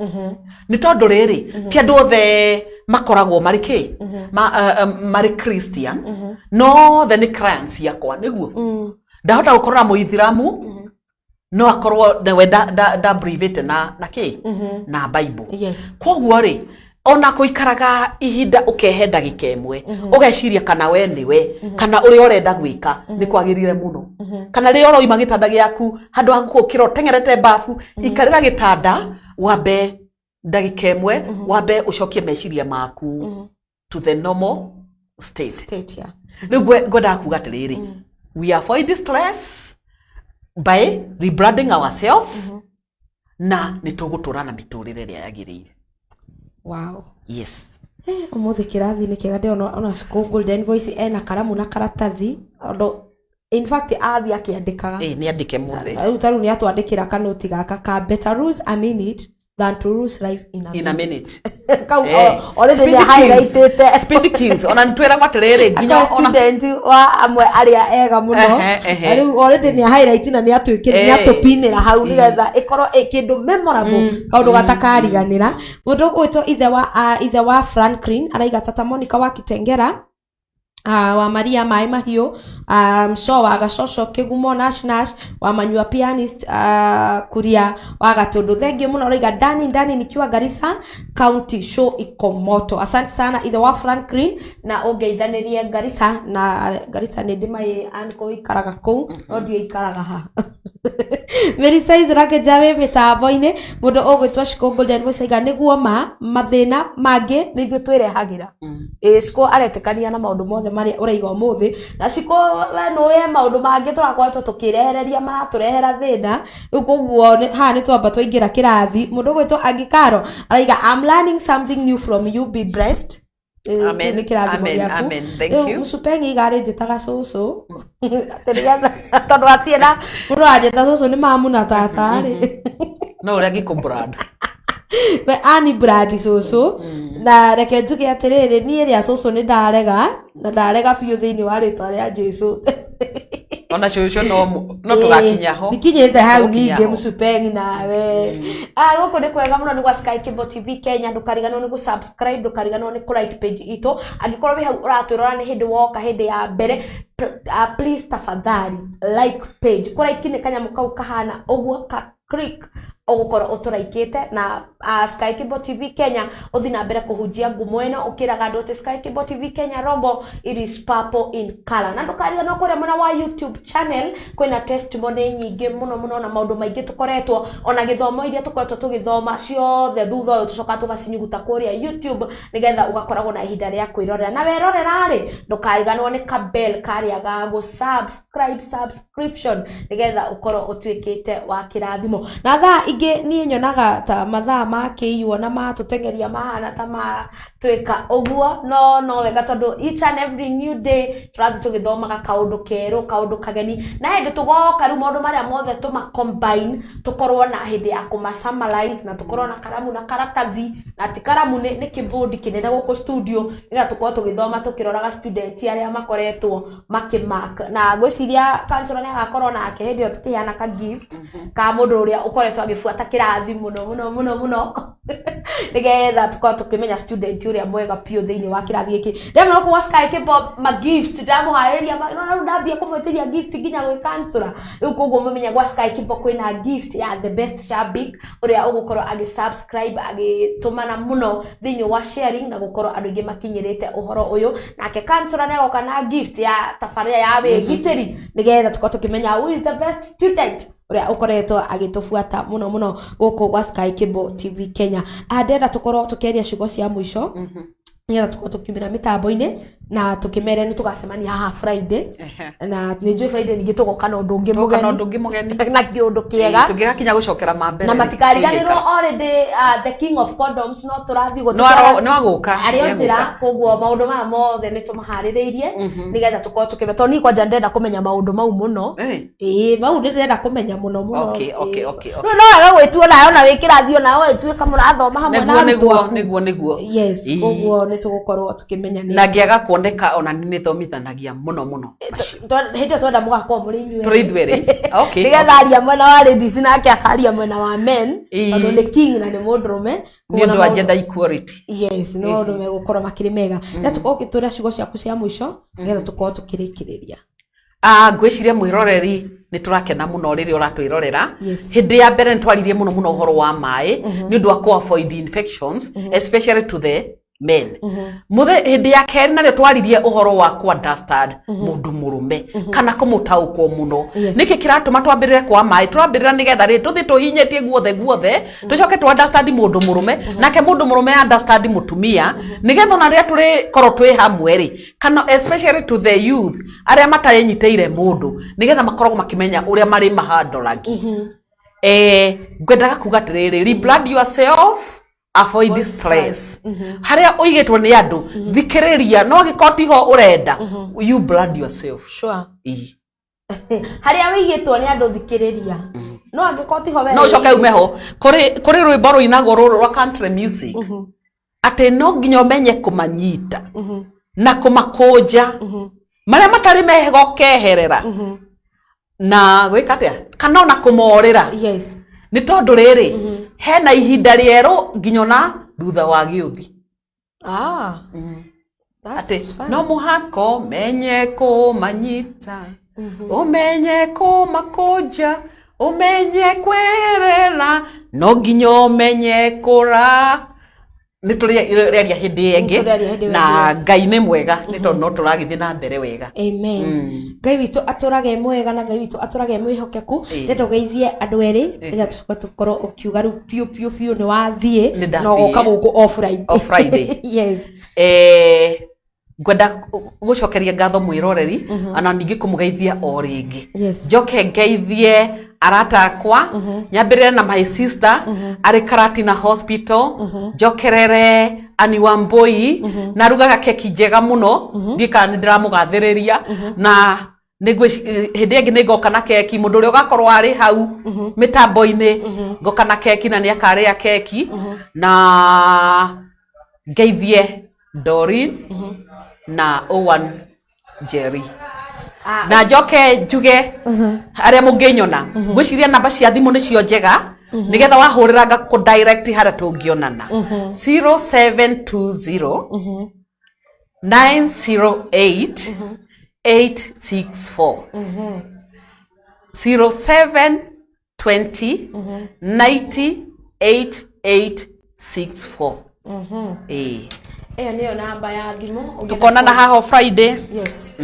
nĩ tondũ rĩrĩ, ti andũ othe makoragwo marĩ kĩ marĩ Christian, no othe nĩ clients ciakwa. Nĩguo ndahota gũkorwo na mũithiramu, no akorwo nawe nda believĩte na kĩ, na Bible. Koguo rĩ, Ona kũikaraga ihinda ũkehe ndagĩka ĩmwe ũgeciria kana we nĩwe kana ũrĩa ũrenda gwĩka nĩ kwagĩrĩire mũno, kana rĩrĩa ũroima gĩtanda gĩaku, handũ ha gũkĩra ũteng'erete bafu, ikarĩra gĩtanda wambe ndagĩka ĩmwe, wambe ũcokie meciria maku to the normal state. State, yeah. Rĩu ngwendaga kuga atĩrĩrĩ, we avoid stress by rebranding ourselves na nĩ tũgũtũra na mĩtũrĩre ĩrĩa yagĩrĩire. Wow. Yes. Ũmũthĩ kĩrathi nĩ kĩega, ndĩrona ona Shiko Golden Voice ena karamu na karatathi, tondũ in fact athiĩ akĩandĩkaga. Ĩ, nĩ andĩke mũthĩ. Rĩu ta rĩu nĩ atwandĩkĩra kanoti gaka ka "Better lose a minute than to lose life in a in a minute." minute. Kau already Speed nĩ Kings. highlightĩte. Speed Kings, ona nĩ twĩragwo atĩrĩrĩ nginya Akwa ona student wa amwe arĩa ega mũno. Ehe, ehe. Na rĩu already nĩ highlight na nĩ atwĩkĩra, nĩ atũpinĩra hau nĩgetha ĩkorwo ĩ kĩndũ memorable, kaũndũ gatakariganĩra. Mũndũ ũgwĩtwo ithe wa Franklin araiga tata Monica wa Kitengera, wa Maria Maĩ Mahiũ, so wa Gacoco Kĩgumo, Nash Nash wa Manyua, pianist, Kuria wa Gatũndũ, thengiũ mũno. Ũraiga ndani ndani nikiwa Garissa County, show iko moto. Asante sana ithe wa Franklin, na ũngeithanĩrie Garissa. Na Garissa nĩ ndĩmaĩ anko ikaraga kũu, no ndiũ ikaraga ha. Mary Size Rakeja wĩ mĩtambo-inĩ. Mũndũ ũgwĩtwo Shiko Golden Voice aiga nĩguo ma mathĩna mangĩ nĩ ithuĩ twĩrehagĩra. Ĩ, Shiko aretĩkania na maũndũ mothe marĩa ũraiga ũmũthĩ. Na Shiko, we nĩũĩ he maũndũ mangĩ tũrakoretwo tũkĩrehereria maratũrehera thĩna. Rĩu koguo haha nĩ twamba twaingĩra kĩrathi. Mũndũ ũgwĩtwo Angikaro araiga, "I'm learning something new from you, be blessed." Amen, Kĩu nĩ kĩrathimo amen, gĩaku. Amen. Thank Rĩu you. Mũcupengi igarĩ njĩtaga cũcũ atĩ nĩgetha, tondũ hatirĩ na mũndũ wanjĩta cũcũ, nĩ mamu na tata rĩ. No ũrĩa ngĩkũ brand. We ani brand cũcũ, na reke njuge atĩrĩrĩ, niĩ rĩa cũcũ nĩ ndarega na ndarega biũ thĩinĩ wa rĩtwa rĩa Jesũ. Ona cũcũ no tũgakinya ho. Ndikinyĩte hau. Tũgũkinya Ningĩ ho. mũcupengi nawe. Gũkũ nĩ kwega mũno, nĩ gwa Sky Cable TV Kenya. Ndũkariganĩrwo nĩ gũ-subscribe, ndũkariganĩrwo nĩ kũ-like page itũ. Angĩkorwo wĩ hau ũratwĩrora nĩ hĩndĩ woka hĩndĩ ya mbere, please, tafadhali like page. Kũ-like nĩ kanyamũ kau kahana ũguo ka click, ũgũkorwo ũtũraikĩte na Sky Cable TV Kenya. Ũthiĩ na mbere kũhunjia ngumo ĩno, ũkĩraga andũ atĩ Sky Cable TV Kenya logo it is purple in color. Na ndũkariganĩrwo kũrĩa mwena wa YouTube channel kwĩna testimony nyingĩ mũno mũno na maũndũ maingĩ tũkoretwo, ona gĩthomo iria tũkoretwo tũgĩthoma ciothe, thutha ũyũ tũcokaga tũgacinyuguta kũrĩa YouTube nĩgetha ũgakoragwo na ihinda rĩa kwĩrorera. Na werorera rĩ, ndũkariganĩrwo nĩ kabell karĩa ga gũ subscribe, subscription, nĩgetha ũkorwo ũtuĩkĩte wa kĩrathimo. Na thaa ingĩ niĩ nyonaga ta mathaa makĩiywo na matũteng'eria mahana ta matuĩka ũguo, no wega tondũ each and every new day tũrathiĩ tũgĩthomaga kaũndũ kerũ, kaũndũ kageni. Na hĩndĩ tũgoka rĩu maũndũ marĩa mothe tũma combine, tũkorwo na hĩndĩ ya kũma summarize, na tũkorwo na karamu na karatathi, na ti karamu, nĩ kĩbodi kĩnene gũkũ studio, nĩgetha tũkorwo tũgĩthoma tũkĩroraga student arĩa makoretwo makĩmark. Na ngwĩciria counselor nĩ agakorwo nake hĩndĩ ĩyo tũkĩheana ka gift ka mũndũ ũrĩa ũkoretwo agĩbuata kĩrathi mũno mũno mũno mũno, nĩgetha tũkorwo tũkĩmenya student ũrĩa mwega biũ thĩinĩ wa kĩrathi gĩkĩ. Ndĩramenya gũkũ gwa Sky Cable ma gift ndamũharĩria no rĩu ndambia kũmwĩtĩria gift nginya gwĩ counselor. Rĩu koguo mũmenye gwa Sky Cable kwĩna gift ya the best shabik ũrĩa ũgũkorwo agĩ subscribe, agĩtũmana mũno thĩinĩ wa sharing na gũkorwo andũ aingĩ makinyĩrĩte ũhoro ũyũ. Nake counselor nĩ agoka na gift ya tabarĩra ya wĩgitĩri, nĩgetha tũkorwo tũkĩmenya who is the best student ũrĩa ũkoretwo agĩtũbuata mũno mũno gũkũ gwa Sky Cable TV Kenya. Ndĩrenda tũkorwo tũkĩaria ciugo cia mũico, nĩgetha tũkorwo tũkiumĩra mĩtambo-inĩ na tũkĩmere nĩ tũgacemania haha Friday. Na nĩ njũĩ Friday ningĩ tũgoka na ũndũ ũngĩ Tũgoka na mũgeni ũndũ ũngĩ mũgeni. Na kĩũndũ kĩega. Tũngĩgakinya gũcokera ma mbere Na rĩ, matikariganĩrwo tũigĩka. already, the king of condoms no tũrathiĩ ũguo. No agũka, Arĩ o nĩegũka. njĩra. Koguo maũndũ maya mothe nĩ tũmaharĩrĩirie nĩgetha tũkorwo tũkĩmenya, tondũ niĩ kwanja ndĩrenda kũmenya maũndũ mau mũno. Ĩĩ, mau nĩ ndĩrenda kũmenya mũno mũno. Okay. Rĩu no wega gwĩtua nawe ona wĩ kĩrathi, ona we tuĩka mũrathoma hamwe na Nĩguo. arutwo Nĩguo. aku. Nĩguo. Yes. Koguo nĩ tũgũkorwo tũkĩmenya nĩ Na ngĩaga kuoneka, ona nĩ thomithanagia mũno mũno macio. Hĩndĩ ĩyo twenda mũgakorwo mũrĩ inyuĩ. Tũrĩ ithuerĩ, okay. Nĩgetha aria mwena wa ladies nake akaria mwena wa men, tondũ nĩ king na nĩ mũndũrũme. Nĩ ũndũ wa gender equality. Yes, nĩ maũndũ megũkorwo makĩrĩ mega. Na tũkorwo ũgĩtwĩra ciugo ciaku cia mũico, nĩgetha tũkorwo tũkĩrĩkĩrĩria. Ah, ngwĩciria mwĩroreri nĩ tũrakena mũno rĩrĩa ũratwĩrorera. Yes. Hĩndĩ ya mbere nĩ twaririe mũno mũno ũhoro wa maĩ nĩ ũndũ wa kũ avoid infections, especially to the men. Mũthe hĩndĩ ya kerĩ narĩo twaririe ũhoro wa kũ understand mũndũ mũrũme kana kũmũtaũkwo mũno. Nĩkĩ kĩratũma twambĩrĩre kwa maĩ? Tũrambĩrĩra nĩgetha rĩ tũthiĩ tũhinyĩtie guothe guothe, tũcoke tũ understand mũndũ mũrũme, nake mũndũ mũrũme understand mũtumia, nĩgetha ona rĩrĩa tũrĩkorwo twĩ hamwe rĩ, kana especially to the youth arĩa matarenyitĩire mũndũ, nĩgetha makoragwo makĩmenya ũrĩa marĩ mahandoragi. Ngwendaga kuga atĩrĩrĩ, rebrand yourself, avoid stress. Harĩa ũigĩtwo nĩ andũ, thikĩrĩria, no angĩkorwo tiho ũrenda, you brand yourself. Ii. Harĩa wĩigĩtwo nĩ andũ, thikĩrĩria, no angĩkorwo tiho we No ũcoke ume ho. Kũrĩ rwĩmbo rũinagwo rũrũ rwa country music atĩ no nginya ũmenye kũmanyita na kũmakũnja marĩa matarĩ mega, ũkeherera na gwĩka atĩa, kana ona kũmorĩra. Nĩ tondũ rĩrĩ, hena ihinda rĩerũ nginya ona thutha wa gĩũthi. That's atĩ fine. No mũhaka ũmenye kũmanyita, ũmenye kũmakũnja, ũmenye kwerera, no nginya ũmenye kũra. Nĩ tũrĩaria hĩndĩ ĩngĩ. Tũrĩaria hĩndĩ ĩyo Na ĩngĩ, yes. Ngai nĩ mwega, nĩ tondũ no tũragĩthiĩ na mbere wega. Amen. Ngai witũ atũrage mwega na Ngai witũ atũrage mwĩhokeku. Ĩĩ. Ndĩrenda ũgeithie andũ erĩ nĩgetha tũcoke tũkorwo ũkiuga rĩu biũ biũ biũ nĩ wathiĩ. Nĩ ndathiĩ. Na ũgoka gũkũ o Friday. O Friday. Yes. Ngwenda gũcokeria ngatho mwĩroreri, ona ningĩ kũmũgeithia o rĩngĩ. Njoke ngeithie arata akwa, nyambĩrĩre na my sister arĩ Karatina Hospital, njokerere Ani Wambui na arugaga keki njega mũno, ndiĩ kana nĩ ndĩramũgathĩrĩria, na hĩndĩ ĩngĩ nĩ ngoka na keki. Mũndũ ũrĩa ũgakorwo arĩ hau mĩtambo-inĩ, ngoka na keki na nĩ akarĩa keki. Na ngeithie Doreen na Owen Jerry. Na njoke njuge arĩa mũngĩnyona, ngwĩciria namba cia thimũ nĩcio njega, nĩgetha wahũrĩra ngakũ direct harĩa tũngĩonana: 0720 908 864, 0720 90 8864. Ĩĩ. Ĩyo nĩyo namba ya thimũ. Ũngĩenda Tũkonana haha o Friday. Yes.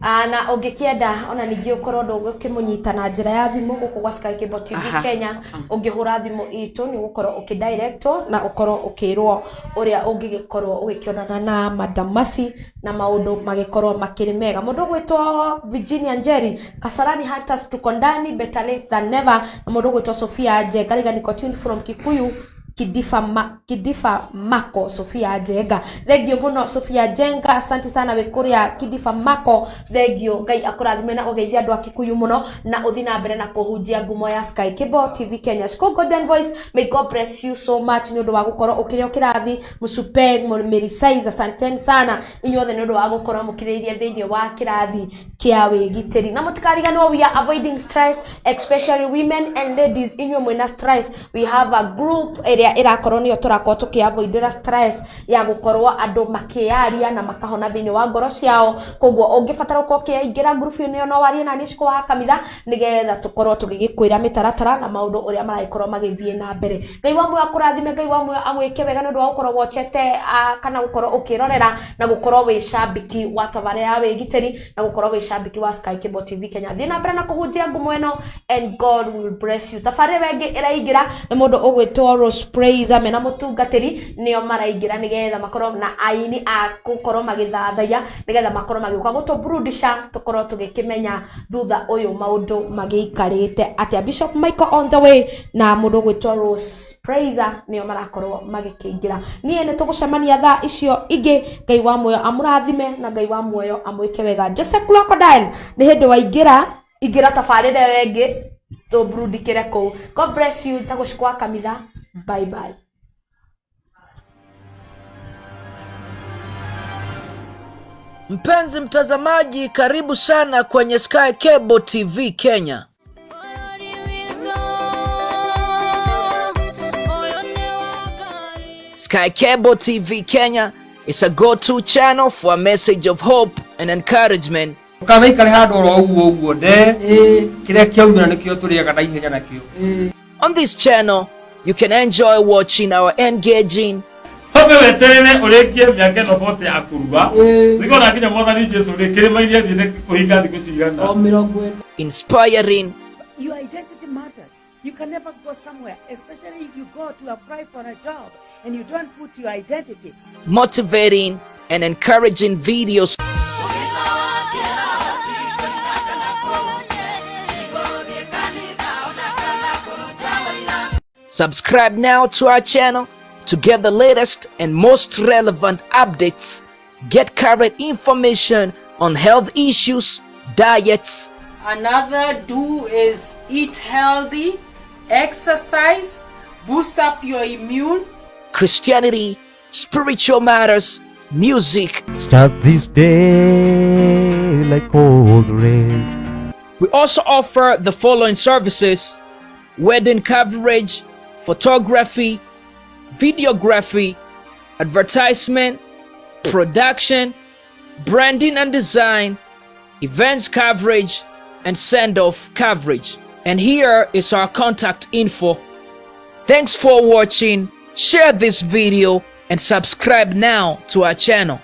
Na ũngĩkĩenda ona ningĩ ũkorwo ndũgũkĩmũnyita na njĩra ya thimũ gũkũ gwa Sky Cable TV Kenya, ũngĩhũra thimũ itũ nĩ ũgũkorwo ũkĩdirectwo na ũkorwo ũkĩrwo ũrĩa ũngĩgĩkorwo ũgĩkĩonana na Madam Mercy na maũndũ magĩkorwo makĩrĩ mega. Mũndũ ũgwĩtwo Virginia Njeri, Kasarani Hunters, tuko ndani, better late than never. Na mũndũ ũgwĩtwo Sofia Njenga Riga, niko tuned from Kikuyu Kidifa, Kidifa Mako. Sofia Njenga, thengio mũno. Sofia Njenga, asante sana wĩ kũrĩa Kidifa Mako, thengio. Ngai akũrathime na ũgeithie andũ a Kikuyu mũno na ũthi na mbere na kũhunjia ngumo ya Sky Cable TV Kenya. Shiko Golden Voice, may God bless you so much nĩ ũndũ wa gũkorwo ũkĩrĩ o kĩrathi. Mũsupe Mary Size, asanteni sana inyuothe nĩ ũndũ wa gũkorwo mũkirĩrĩirie thĩinĩ wa kĩrathi kĩa wĩgitĩri. Na mũtikariganĩrwo, we are avoiding stress, especially women and ladies. Inyuĩ mwĩna stress, we have a group ĩrĩa ĩrakorwo nĩyo tũrakorwo tũkĩavoidĩra stress ya gũkorwo andũ makĩyaria na makahona thĩinĩ wa ngoro ciao. Koguo ũngĩbatara gũkorwo ũkĩingĩra group ĩyo no warie na niĩ Shiko wa Kamitha, nĩgetha tũkorwo tũgĩgĩkwĩra mĩtaratara na maũndũ ũrĩa maragĩkorwo magĩthiĩ na mbere. Ngai wa muoyo akũrathime, Ngai wa muoyo agwĩke wega nĩ ũndũ wa gũkorwo wochete kana gũkorwo ũkĩrorera na gũkorwo wĩ cambiki wa tabarĩra ya wĩgitĩri na gũkorwo wĩ cambiki wa Sky Cable TV Kenya. Thiĩ na mbere na kũhunjia ngumo ĩno and God will bless you. Tabarĩra ĩngĩ ĩraingĩra nĩ mũndũ ũgwĩtwo Rose Praise mena mũtungatĩri, nĩo maraingĩra nĩgetha makorwo na aini a gũkorwo magĩthathaiya, nĩgetha makorwo magĩũka gũtũburudisha, tũkorwo tũgĩkĩmenya thutha ũyũ maũndũ magĩikarĩte atĩa. Bishop Michael on the way na mũndũ ũgwĩtwo Rose Praiser nĩo marakorwo magĩkĩingĩra. Niĩ nĩ tũgũcemania thaa icio ingĩ. Ngai wa muoyo amũrathime na Ngai wa muoyo amwĩke wega. Jose Crocodile, nĩ hĩndĩ waingĩra, ingĩra tabarĩra ĩyo ĩngĩ tũburudikĩre kũu. God bless you. Tagũcikwa kamitha, bye bye. Mpenzi mtazamaji, karibu sana kwenye Sky Cable TV Kenya. Bũrũri witũ ũyũ nĩ wa Ngai. Sky Cable TV Kenya is a go to channel for a message of hope and encouragement. Ndũkanaikare handũ oro ũguo ũguo nde kĩrĩa kĩaumĩra nĩkĩo tũrĩaga na ihenya nakĩo. On this channel, you can enjoy watching our engaging Wambe weterere ũrĩkie mĩaka ĩno bote ya kũrua nĩguo na nginya mwathani Jesu rĩ kĩrĩma-inĩ athiĩte kũhinga thikũ cigana. Inspiring, Your identity matters. You can never go somewhere, especially if you go to apply for a job and you don't put your identity. Motivating, and encouraging videos. Subscribe now to our channel to get the latest and most relevant updates. Get current information on health issues, diets. Another do is eat healthy, exercise, boost up your immune. Christianity, spiritual matters, music. Start this day like all the rest. We also offer the following services: wedding coverage, photography, videography, advertisement, production, branding and design, events coverage, and send-off coverage. And here is our contact info. Thanks for watching. Share this video and subscribe now to our channel.